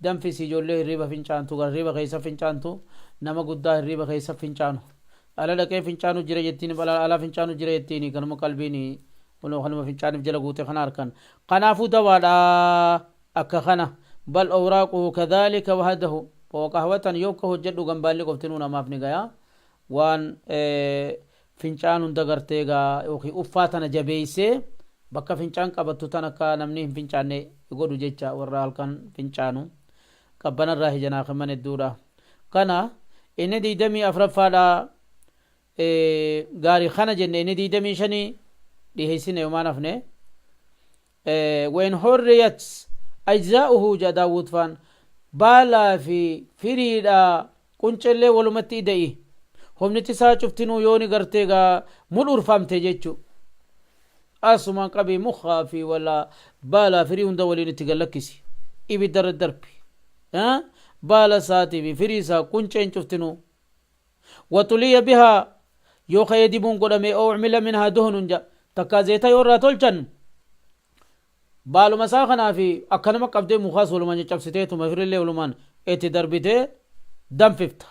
Danfisi ijoollee hirriiba fincaantu, hirriiba keessa fincaantu, nama guddaa hirriiba keessa fincaanu. Ala dhaqee fincaanu jira jettiin, ala fincaanu jira jettiin, kanuma qalbiin kanuma fincaaniif jala guute kana harkan. Kanaafuu dawaadha akka kana. Bal awraaquhu kadhalika wahadahu qahwatan yoo akka hojjedhu gambaalli qoftinuu namaaf ni gaya. Waan fincaan hunda gartee gaa yookiin uffaa tana jabeeysee bakka fincaan qabattu tan akka namni hin fincaanne godhu jecha warra halkan fincaanu qabbanarraa hijanaa keman hedduudha. Kana inni 24ffaadha. Gaarii kana jenne, inni 25 dhiheessine yomaan hafne. وإن حريت أجزاؤه جا daawwud faan baalaa fi firiidha quncellee walumatti ida'i humniti isaa cuftinuu yooni gartee gaa mudhurfamte jechu asumaan qabii mukaa fi wala baalaa firii hunda waliin itti gallakkisi, ibiddarra darbi, baala isaatii fi firii isaa qunceen cuftinuu. وطلي بها yoo ka'ee dibuun godhame, أو عمل منها دهن ja takkaa zeeta yoo irraa tolchan, baaluma isaa kanaa fi akkanuma qabdee mukaas walumaan caccabsiteetuma firillee walumaan itti darbitee danfifta.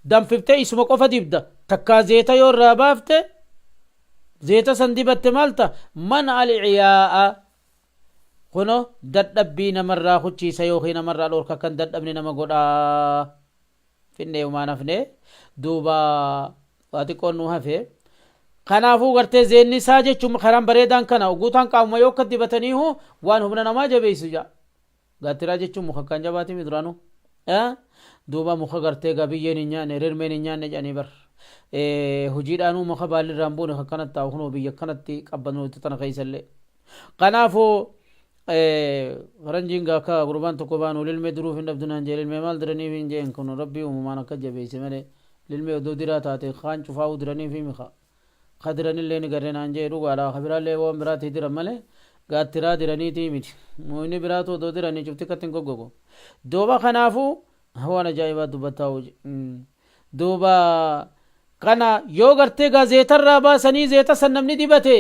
Danfiftee isuma qofa dibda. Takkaa zeeta yoo irraa baafte, zeeta san dibatte, maalta منع الإعياء kuno dadhabbii namarraa kuchiisa yookiin namarraa dhorka, kan dadhabni nama godhaa. Finne umaan hafne, duuba waa xiqqoon nu hafe. Kanaafuu gartee zeenni isaa jechuun karaan bareedaan kana guutaan qaamuma yoo akka dibataniihu waan humna namaa jabeessu ja. Gaattiraa jechuun muka kan jabaati duraanu. Duuba muka gartee gaa biyyeen hin nyaanne, rirmeen hin nyaanne jedhanii bar. Hojiidhaanuu muka baallirraa hin buune akkanatti taa'u kunoo biyya akkanatti qabbanuutti tana keessallee. Kanaafuu faranjiin gaa akka gurbaan tokko baanu lilmee duruuf hin dhabdu naan jee. Lilmee maal diraniif hin jeen, kun rabbii uumamaan akka jabeesse malee lilmee odoo diraa taate kaan cufaa'uu diraniif himi. Ka diranillee ni garree naan jee, dhugaadha. Ka biraallee waan biraatti diran malee gaattiraa diraniitii miti. Inni biraatu odoo diranii cufti akkatti hin goggogu. Duuba kanaafuu waan ajaa'ibaa dubbataa hojii. Duuba kana yoo gartee gaa zeetarraa baasanii zeeta san namni dibate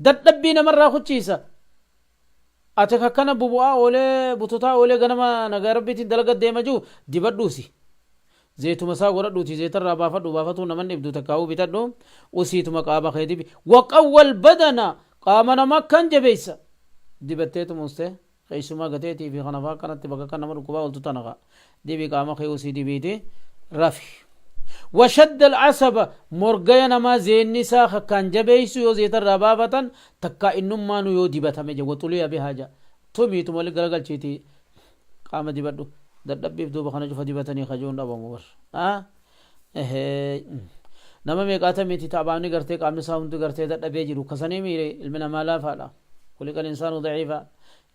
dadhabbii namarraa kuchiisa. Ati akkana bubu'aa oolee, bututaa oolee, ganama nagaa rabbiitiin dalaga deema jiru dibadhuusi. Zeetuma isaa godhadhuuti zeetarraa baafadhu, baafatuu naman dhibdu takkaa'uu bitadhu, usiituma qaama kee dibi. وقوى البدن qaama nama akkan jabeessa dibatteetuma uste, keessumaa gateetii fi kana faa kanatti bakka kan nama dhukkubaa ooltu tana kaa dibi, qaama kee usii dibiiti rafi. وشد العصب morgaya namaa zeenni isaa kakkaan jabeessu yoo zeetarraa baafatan takkaa innummaanu yoo dibatame je. وطلي بها ja tumiituma wali garagalchiiti qaama dibadhu dadhabbiif. Duuba kana cufa dibatanii kajuun dhabamu bar. Nama meeqaatamiiti taphaamni gartee qaamni isaa hundi gartee dadhabee jiru kasanii miire. Ilmi namaa laafaadha. خلق الإنسان ضعيفا.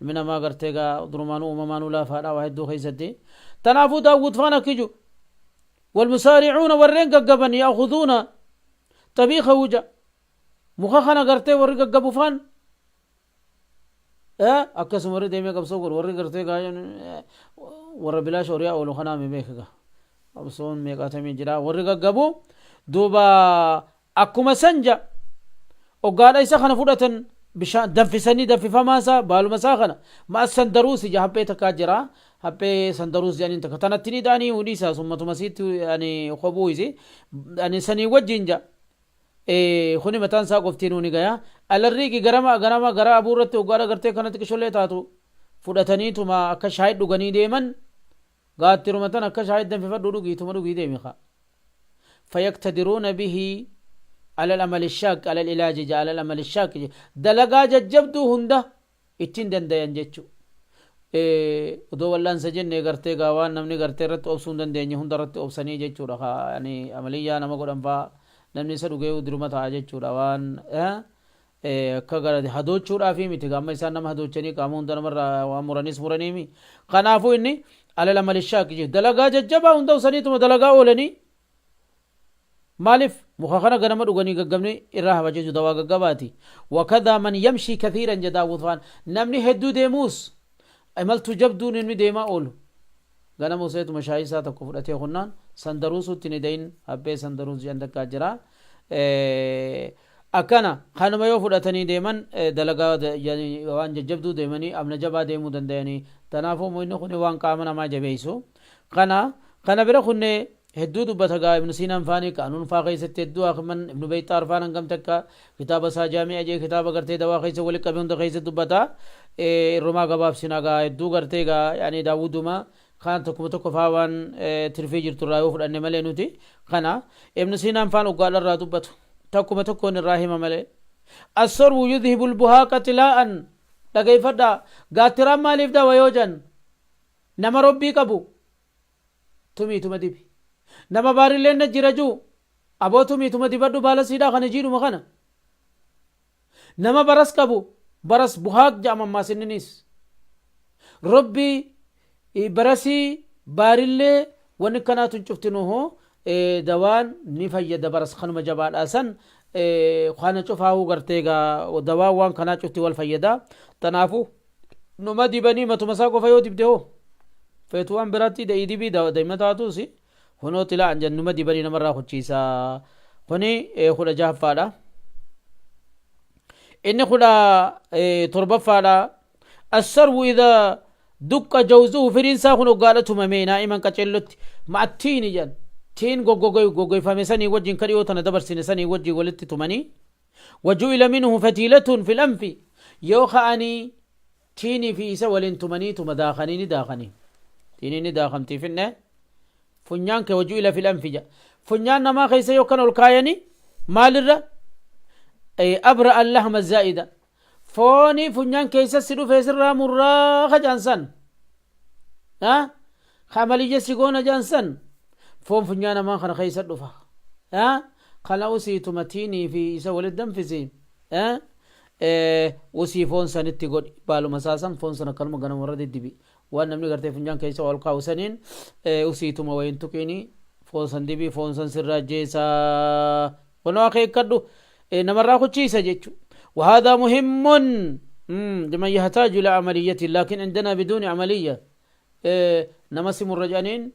Ilmi namaa gartee gaa durumaanuu uumamaanuu laafaadha waa hedduu keessatti. Tanaafuu daawwud faan akkiju والمسارعون warreen gaggaban يأخذون طبيخه ja muka kana gartee warri gaggabu faan akkasuma warri deemee qabsoo godhu, warri gartee warra bilaash horiyaa oolu kanaa mi beeka, qabsoon meeqaatamii jira warri gaggabu. Duuba akkuma san ja oggaadha isa kana fudhatan, bishaan danfisanii danfifamaa isaa baaluma isaa kana ma'a sandaruusi ja haphee takkaa jira, haphee sandaruus jedhaniin takka tanatti ni da'anii hudhii isaa summatuma sitti ani kophuu isi ani sanii wajjin ja kuni mataan isaa qoftiin ni gaya. على الريق garama ganama gara abuu irratti hoggaadha gartee kanatti qishollee taatu fudhataniituma akka shaayii dhuganii deeman. Gaattiruma tan akka shaayii danfifadhu dhugiituma dhugii deemi kaa. فيقتدرون به على العمل الشاق على العلاج على العمل الشاق dalagaa jajjabduu hunda ittiin dandayan jechu. Odoo wallaansa jenne gartee gaa waan namni gartee irratti obsuu hin dandeenye hunda irratti obsanii jechuudha. Yani amaliyyaa nama godhan faa namni isa dhugee diruma ta'a jechuudha. Waan akka gara hadoochuudhaafi miti, amma isaan nama hadoochanii qaama hunda namarraa waan muranis muraniimi. Kanaafuu inni على العمل الشاق dalagaa jajjabaa hunda obsaniituma dalagaa oolanii. Maaliif? Muka kana ganama dhuganii gaggabni irraa hafa jechuu, dawaa gaggabaati. وكذا من يمشي كثيرا ja daawwud faan namni hedduu deemuus, imaltuu jabduun inni deemaa oolu ganama useetuma shaayii isaa tokko fudhatee kunnaan sandaruusutti ni dayin, habbee sandaruus jedhan takkaa jira. Akkana kanuma yoo fudhatanii deeman dalagaa waan jajjabduu deemanii amna jabaa deemuu dandayanii. Tanaafuu muyni kuni waan qaama namaa jabeessu. Kana bira kunne hedduu dubbata gaa Ibnu Siinaan faanii qaanuun faa keessatti hedduu akiman Ibnu Beyxaar faan hangam takka kitaaba isaa jaami'a jee kitaaba gartee dawaa keessa wali qabe hunda keessa dubbata. Irrumaa gabaabsina gaa hedduu gartee gaa yaani daawwuduma kaan tokkuma tokko faa waan tirfii jirtu irraa yoo fudhanne malee nuti kana Ibnu Siinaan faan uggaadha irraa dubbatu. Takkuma tokkoon irraa hima malee. As-sarwu yudhibu al-buhaaqa tilaa'an. Dhageeffadhaa. Gaattiraan maaliif dawa yoo jan? Nama robbii qabu tumiituma dibi. Nama baarilleen na jira juu aboo tumiituma dibadhu baala siidhaa kana jiidhuma kana. Nama baras qabu baras buhaaq ja'ama ammaas inniniis. Robbii barasii baarillee wanni kanaa tun cuftinuhu dawaan ni fayyada baras kanuma jabaadhaa san kana cufaahuu gartee gaa dawaan waan kanaa cufti wal fayyada. Tanaafuu numa dibanii matuma isaa qofa yoo dibde hoo feetu waan biraatti da'ii dibii da'ima taatuus Kunoo xila'an jedhan numa dibanii namarraa kuchiisa. Kuni 16ffaadha. Inni 17ffaadha. Assarwu idha duqqa jawzuhu firiin isaa kun hoggaadha tumamee naa'iman qaceellotti ma'attiini jedhan. Tiin goggoyfame sanii wajjin ka dhiyoo tana dabarsine sanii wajjin walitti tumanii. Waju'ila minhu fatiilatun fil anfi yoo ka'anii Tiinii fi isa waliin tumanii tuma daakanii ni daakanii. Tiiniin ni daakamtii finne. Funyaan kee waju'ila fil anfi jedha. Funyaan namaa keessa yoo kan ol kaayanii maalirra abra allahma zaa'ida. Foonii funyaan keessa si dhufee sirraa murraa ka jaansan. Ka amaliyya si goona jaansan. Foon funyaan namaa kana keessa dhufa. Kana usiituma tiinii fi isa walitti danfisi. Usii foon sanitti godhi baaluma isaa san foon san akkanuma ganama irra diddibi waan namni gartee funyaan keessa ol kaa'u saniin usiituma wayin tuqiini foon san dibii foon san sirraa ajjeesaa kunoo akeekkadhu namarraa kuchiisa jechu. وهذا مهم لمن يحتاج إلى عملية، لكن عندنا بدون عملية nama si murrajaniin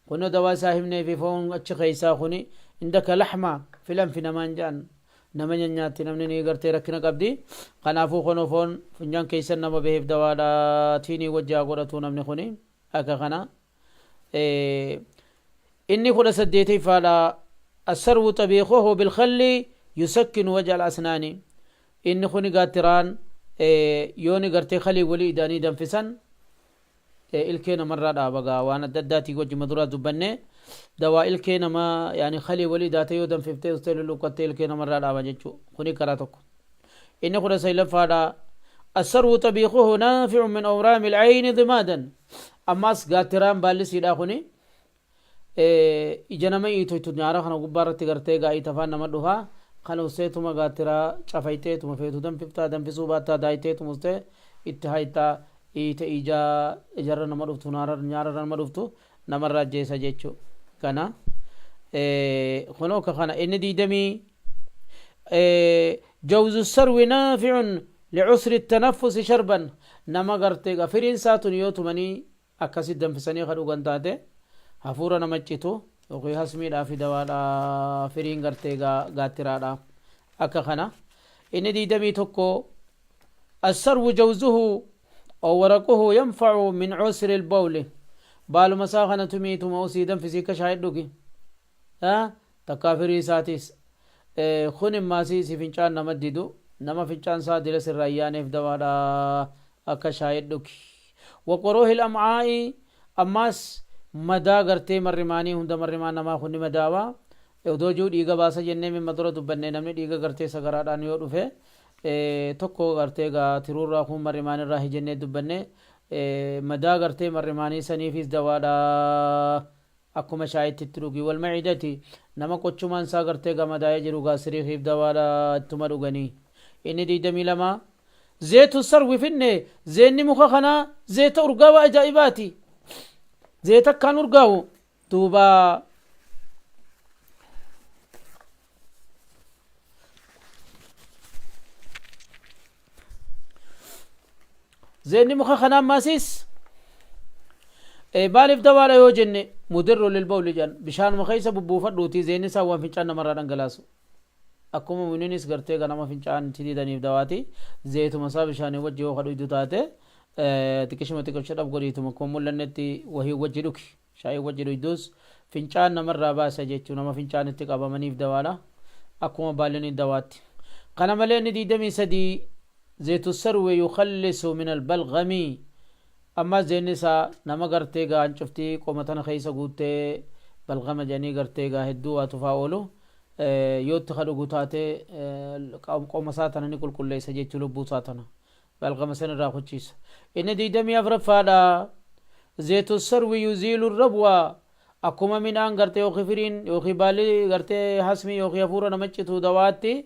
kunoo dawaa isaa himneefi foon achi keessaa kuni indaka laxma filanfi namaan jedhan nama nyanyaatti namni ni gartee rakkina qabdi. Kanaafuu kunoo foon funyaan keessan nama baheef dawaadha tiinii wajji haa godhatu namni kuni akka kana. Inni 18ffaadha. Assarwu xabiikuhu bilkalli yusakkinu waja al-asnaani. Inni kuni gaattiraan yooni gartee kalii walii ida'anii danfisan ilkee namarraa dhaaba gaa waan adda addaatii wajji maduraa dubbanne dawaa ilkee nama yaani kalii walii daatee yoo danfiftee ustee lulluqqattee ilkee namarraa dhaaba jechuu kuni karaa tokko. Inni 19ffaadha. Assarwu xabiikuhu naafi'un min awraami al'ayni dimaadan. Ammaas gaattiraan baallisiidhaa kuni ija nama iitoytu nyaara kana gubbaa irratti gartee gaa iitafaan nama dhufa kana usteetuma gaattiraa cafayxeetuma feetu danfiftaa danfisuu baattaa daayteetuma ustee itti hayxaa iita ijaa ijarra nama dhuftu nyaararra nama dhuftu namarraa ajjeesa jechuu kana. Kunoo ka kana inni 20 jawzu sarwi naafi'un li'usri tanaffusi sharban. Nama gartee firiin isaa tun yoo tumanii akkasi danfisanii ka dhugan taate hafuura nama citu yookiin hasmiidhaa fi dawaadha firiin gartee gaattiraadha akka kana. Inni 21. Assarwu jawzuhu aw waraquhu yanfacu min cusri albawli. Baaluma isaa kana tumiituma usii danfisii akka shaayii dhugi takkaa firii isaatiis kun immaasii si fincaan nama didu nama fincaan isaa dila sirraa yaaneef dawaadha akka shaayii dhugi. Waqoruuhil am'aa'i ammaas madaa gartee marrimaanii hunda marrimaan namaa kun ni madaawa odoo jiru dhiiga baasa jennee mimma dura dubbanne namni dhiiga gartee sagaraadhaan yoo dhufe tokko gartee gaa tiruurraa kun marrimaanirraa hijennee dubbanne madaa gartee marrimaanii saniifis dawaadha akkuma shaayitti itti dhugi. Wal macidati nama qochumaan isaa gartee gamadaa'ee jiru gaa siriikiif dawaadha ittuma dhuganii. Inni 22. Zeetu sarwi finne zeenni muka kanaa zeeta urgaawaa ajaa'ibaati. Zeeta akkaan urgaawu duuba. Zeenni muka kanaa ammaasiis maaliif dawaadha yoo jenne mudirru lil bawli jedhan bishaanuma keessa bubbuufadhuuti zeenni isaa waan fincaan namarraa dhangalaasu. Akkuma muninis gartee ganama fincaan itti didaniif dawaati. Zeetuma isaa bishaanii wajji yoo ka dhuydu taate, xiqqishuma xiqqisha dhab godhiituma akkuma mul'annetti wahii wajji dhugi. Shaayii wajji dhuyduus fincaan namarraa baasa jechuu, nama fincaan itti qabamaniif dawaadha. Akkuma baallinii dawaatti. Kana malee inni 23, zeetu sarwe yukhallisu min albalgami. Ammas zeenni isaa nama gartee gaa hancuftii qoma tana keessa guuttee, balgama jedhanii, gartee gaa hedduu waa tufaa oolu, yoo itti ka dhugu taate qoma isaa tana ni qulqulleessa jechuu, lubbuu isaa tana balgama san irraa kuchiisa. Inni 24ffaadha, zeetu sarwi yuziilu rabwa. Akkuma midhaan gartee yookiin firiin yookiin baalli gartee hasmii yookiin hafuura nama citu dawaatti,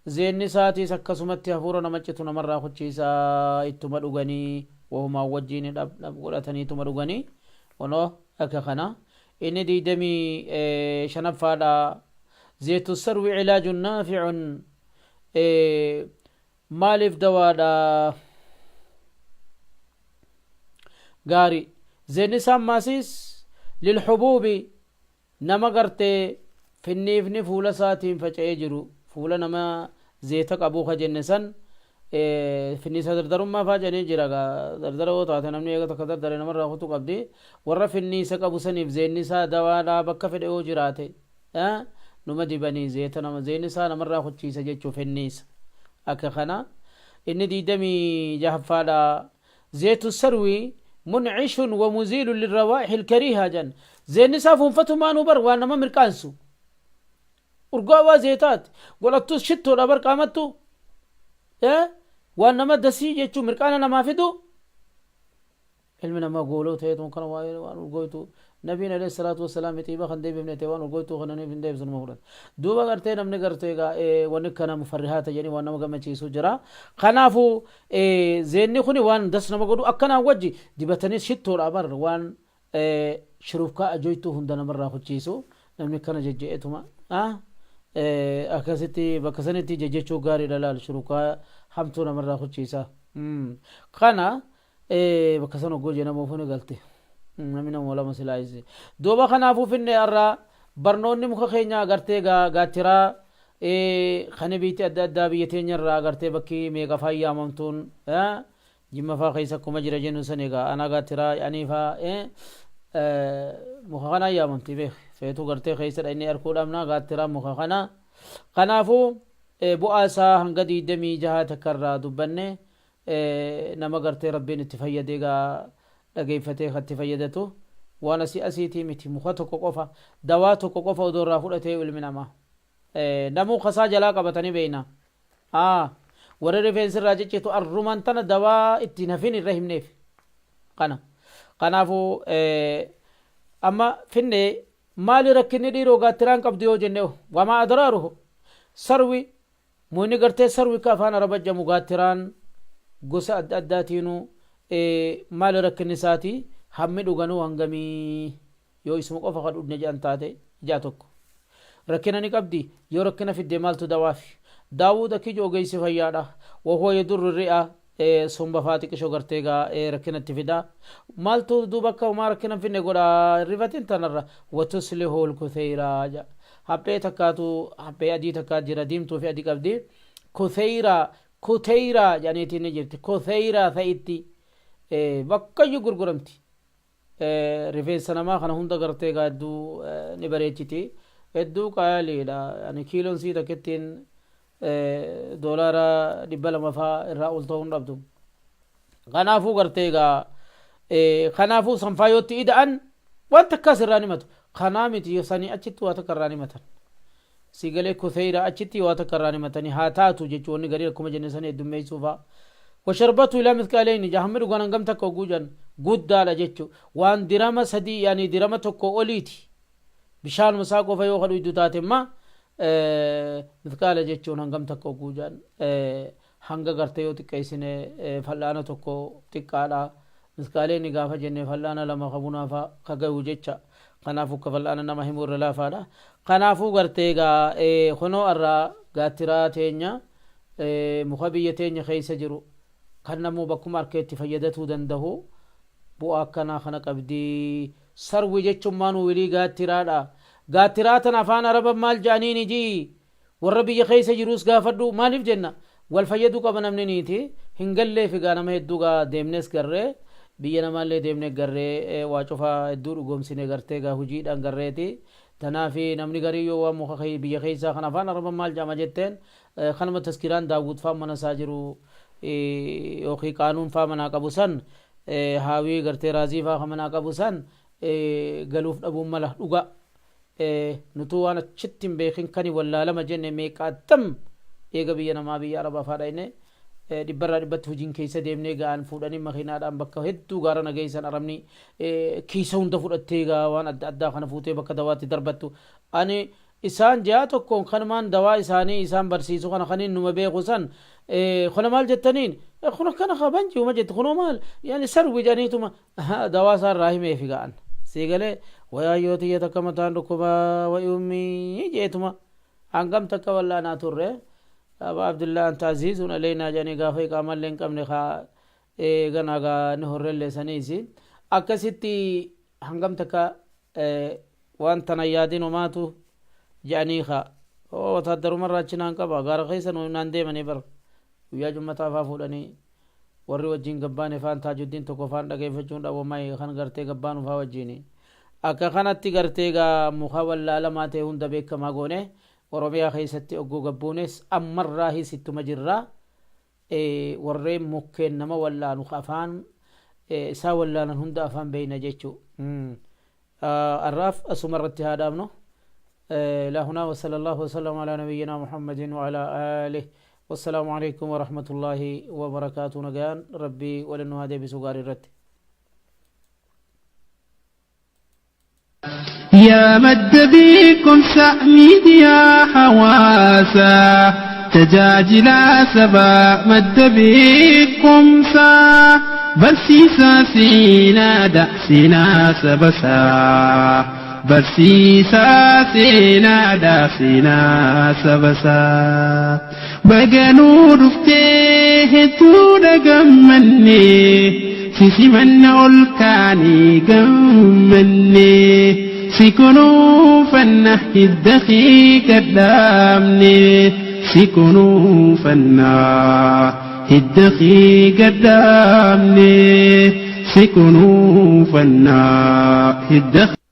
zeenni isaatiis akkasumatti hafuura nama citu namarraa kuchiisa. Ittuma dhuganii, wahumaan wajjiin dhab dhab godhatanii ittuma dhuganii onoo akka kana. Inni 25ffaadha, zeetu sarwi cilaajun naaficun. Maaliif dawaadha gaari zeenni isaa? Ammaasiis lilhubuubi, nama gartee finniifni fuula isaatiin faca'ee jiru, fuula nama zeeta qabuu ka jenne san, finniisa dardarummaa faa jedhanii jira gaa. Dardara yoo taate, namni eega takka dardare namarraa kutuu qabdi. Warra finniisa qabu saniif zeenni isaa dawaadha. Bakka fedhe yoo jiraate numa dibanii zeeta nama, zeenni isaa namarraa kuchiisa jechuu finniisa akka kana. Inni 26ffaadha, zeetu sarwi mun'ishun wa muziilun lirrawaa'ihi alkariiha jan. Zeenni isaa fuunfatumaanuu bar waan nama mirqaansu, urgaawaa zeetaati godhattus, shittoodha bar qaamattu, waan nama dasii jechuu, mirqaana namaa fidu. Ilmi namaa gooloo ta'eetuma kana waa'ee waan urgooytu, nabiin alayhi salaatu wassalaam xiiba kan deebifne ta'e, waan urgooytuu kananiif hin deebisu, numa fudhata. Duuba gartee namni gartee egaa wanni kana mufarrihaata jedhanii waan nama gammachiisu jira. Kanaafuu zeenni kuni waan das nama godhu, akkanaan wajji dibatanii shittoodha bar, waan shurufkaa ajoytuu hunda namarraa kuchiisu. Namni kana jejje'eetuma akkasitti bakka sanitti jejjechuu gaariidha laal, shurufkaa hamtuu namarraa kuchiisa. Kana bakka san hogguu jee nama ufuu galte, namni nama lama silaayise. Duuba kanaafuu finne irraa barnoonni muka keenya agartee gaattiraa kan biitti adda addaa biyya teenya irraa agartee bakki meeqa faa yaamamtuun, Jimma faa keessa akkuma jira jennu san, egaa anaa gaattiraa anii faa muka kanaa yaamamti beek feetu gartee keessa inni arguu dhabnaa gaattiraa muka kana. Kanaafuu bu'aa isaa hanga 26 takka irraa dubbanne. Nama gartee Rabbiin itti fayyadee gaa dhageeffatee kan itti fayyadatu, waan asii asiitii miti, muka tokko qofa, dawaa tokko qofa odoo irraa fudhatee ilmi namaa namuu kasaa jalaa qabatanii beeyna. Warri rifeensi irraa ciccitu arrumaan tana dawaa ittiin hafin irra himneef kana. Kanaafuu amma finne. Maali rakkinni dhiiroo gaattiraan qabdu yoo jenne, wamaa adraaruhu sarwi? Muyni gartee sarwi ka afaan araba jedhamu, gaattiraan gosa adda addaatiinuu, maali rakkinni isaati? Hammi dhuganuu hangamii yoo isuma qofa ka dhudne jedhan taate? Ijaa tokko rakkina ni qabdi. Yoo rakkina fidde maaltu dawaafi? Daawud akki jiru ogeessi fayyaadha, wahuwa yadurru ri'a, somba faa xiqisho gartee gaa rakkina itti fida. Maaltu duuba akka homaa rakkina hin finne godha? Hin rifatin tanarra. Watuslihu lkutheyraa jedha. Haphee takkaatu, haphee adii takkaa jira, diimtuu fi adii qabdi. Kutheyraa, kuteyraa jedhaniitiin ni jirti. Kutheyraa ta'itti bakkayyuu gurguramti. Rifeensa namaa kana hunda gartee gaa hedduu ni bareechiti. Hedduu qaaliidha. Yani kiiloon sii takkittiin $200 faa irraa ol ta'uu hin dhabdu. Kanaafuu gartee egaa kanaafuu sanfaa yootti ida'an waan takkaas irraa himatu. Kanaa miti, sanii achitti waa takka irraa himatan. Si galee? Kutheyra achitti waa takka irraa himatanii haa taatu jechuun wanni garii akkuma jenne sanii heddummeessuu faa. Washarbatu ilaa mithqaaleyni, hammi dhugan hangam takka hogguu jedhan, guddaadha jechu. Waan dirama sadii, yaani dirama tokko oliiti. Bishaanuma isaa qofa yoo kadhuydu taate imma, mithqaala jechuun hangam takka hogguu jedhan, hanga gartee yoo xiqqeessine fal'aana tokko xiqqaadha. Mithqaaleyni gaafa jenne fal'aana lama ka bunaa fa ka gayu jecha. Kanaafuu ka fal'aana nama himuu irra laafaadha. Kanaafuu gartee egaa kunoo irraa gaattiraa teenya, muka biyya teenya keessa jiru kan namuu bakkuma harkeetti fayyadatuu danda'u, bu'aa akkanaa kana qabdi. Sarwi jechuun maanuu wilii gaattiraadha. Gaattiraa tana afaan araba maal jedhaniini jii? Warra biyya keessa jiruus gaafadhu. Maaliif jenna, wal fayyaduu qaba namni. Niiti hin galleef egaa nama hedduu gaa deemnes garree, biyya namaallee deemne garree, waa cufaa hedduu dhugoomsine gartee gaa hujiidhaan garreeti. Tanaafi namni garii yoo waan muka biyya keessaa kan afaan Araban maal jedhama jetteen, kanuma taskiraan Daawwut faa mana isaa jiru yookiin qaanuun faa manaa qabu san, haawii gartee raazii faa kan manaa qabu san galuuf dhabuun mala. Dhuga nutuu waan achitti hin beekin kani wallaalama jenne meeqaatam. Eega biyya namaa, biyya Arabaa faa dhayne, dhibbarraa dhibbatti hojiin keessa deemnee ga'an fuudhanii makiinaadhaan bakka hedduu gaara nageessan. Arabni kiisa hunda fudhattee gaa waan adda addaa kana fuutee bakka dawaatti darbattu. Ani isaan ji'a tokkoon kanumaan dawaa isaanii isaan barsiisu kana kaniin numa beeku san, kuna maal jettaniin, kun akkana kabanji uma jette, kunoo maal yaani sarwi jedhaniituma dawaa isaan irraa himeefi ga'an. Sii galee wayaayyoo tiyya takka mataan dhukkubaa wayi ummii jeetuma hangam takka wallaanaa turre. Aba Abdullah, anta aziizun aleynaa jedhanii gaafa iqaamallee hin qabne kaa ganaa gaa ni horrellee saniisi akkasitti hangam takka waan tana yaadin homaatu jedhanii kaa wataaddarumarraa achi naan qaba gaara keessa naan deemanii bar. Guyyaa jummataa faa fuudhanii warri wajjin gabbaane faan Taajuddiin tokko faan dhageeffachuun dhabu kan gartee gabbaanu faa wajjini akka kanatti gartee gaa muka wallaalamaa ta'e hunda beekamaa goone. Oromiyaa keessatti ogguu gabbuunes ammarraahis ittuma jirra. Warreen mukkeen nama wallaanu afaan isaa wallaalan hunda afaan beeyna jechuu. Arraaf asuma irratti haa dhaabnu. إلى هنا، وصلى الله وسلم على نبينا محمد وعلى آله، والسلام عليكم ورحمة الله وبركاته. نجان ربي ولنو هذه بسوغار الرت. يا مد بكم سأميد يا حواسا تجاجلا سبا مد بكم سا برسيسا سينا دا سينا سبسا برسيسا سينا دا سينا سبسا بقنور فتيه تون قمني سيسمن أولكاني قمني سيكونوا فنه الدخي قدامني سيكونوا فنا الدخي قدامني سيكونوا فنا الدخي.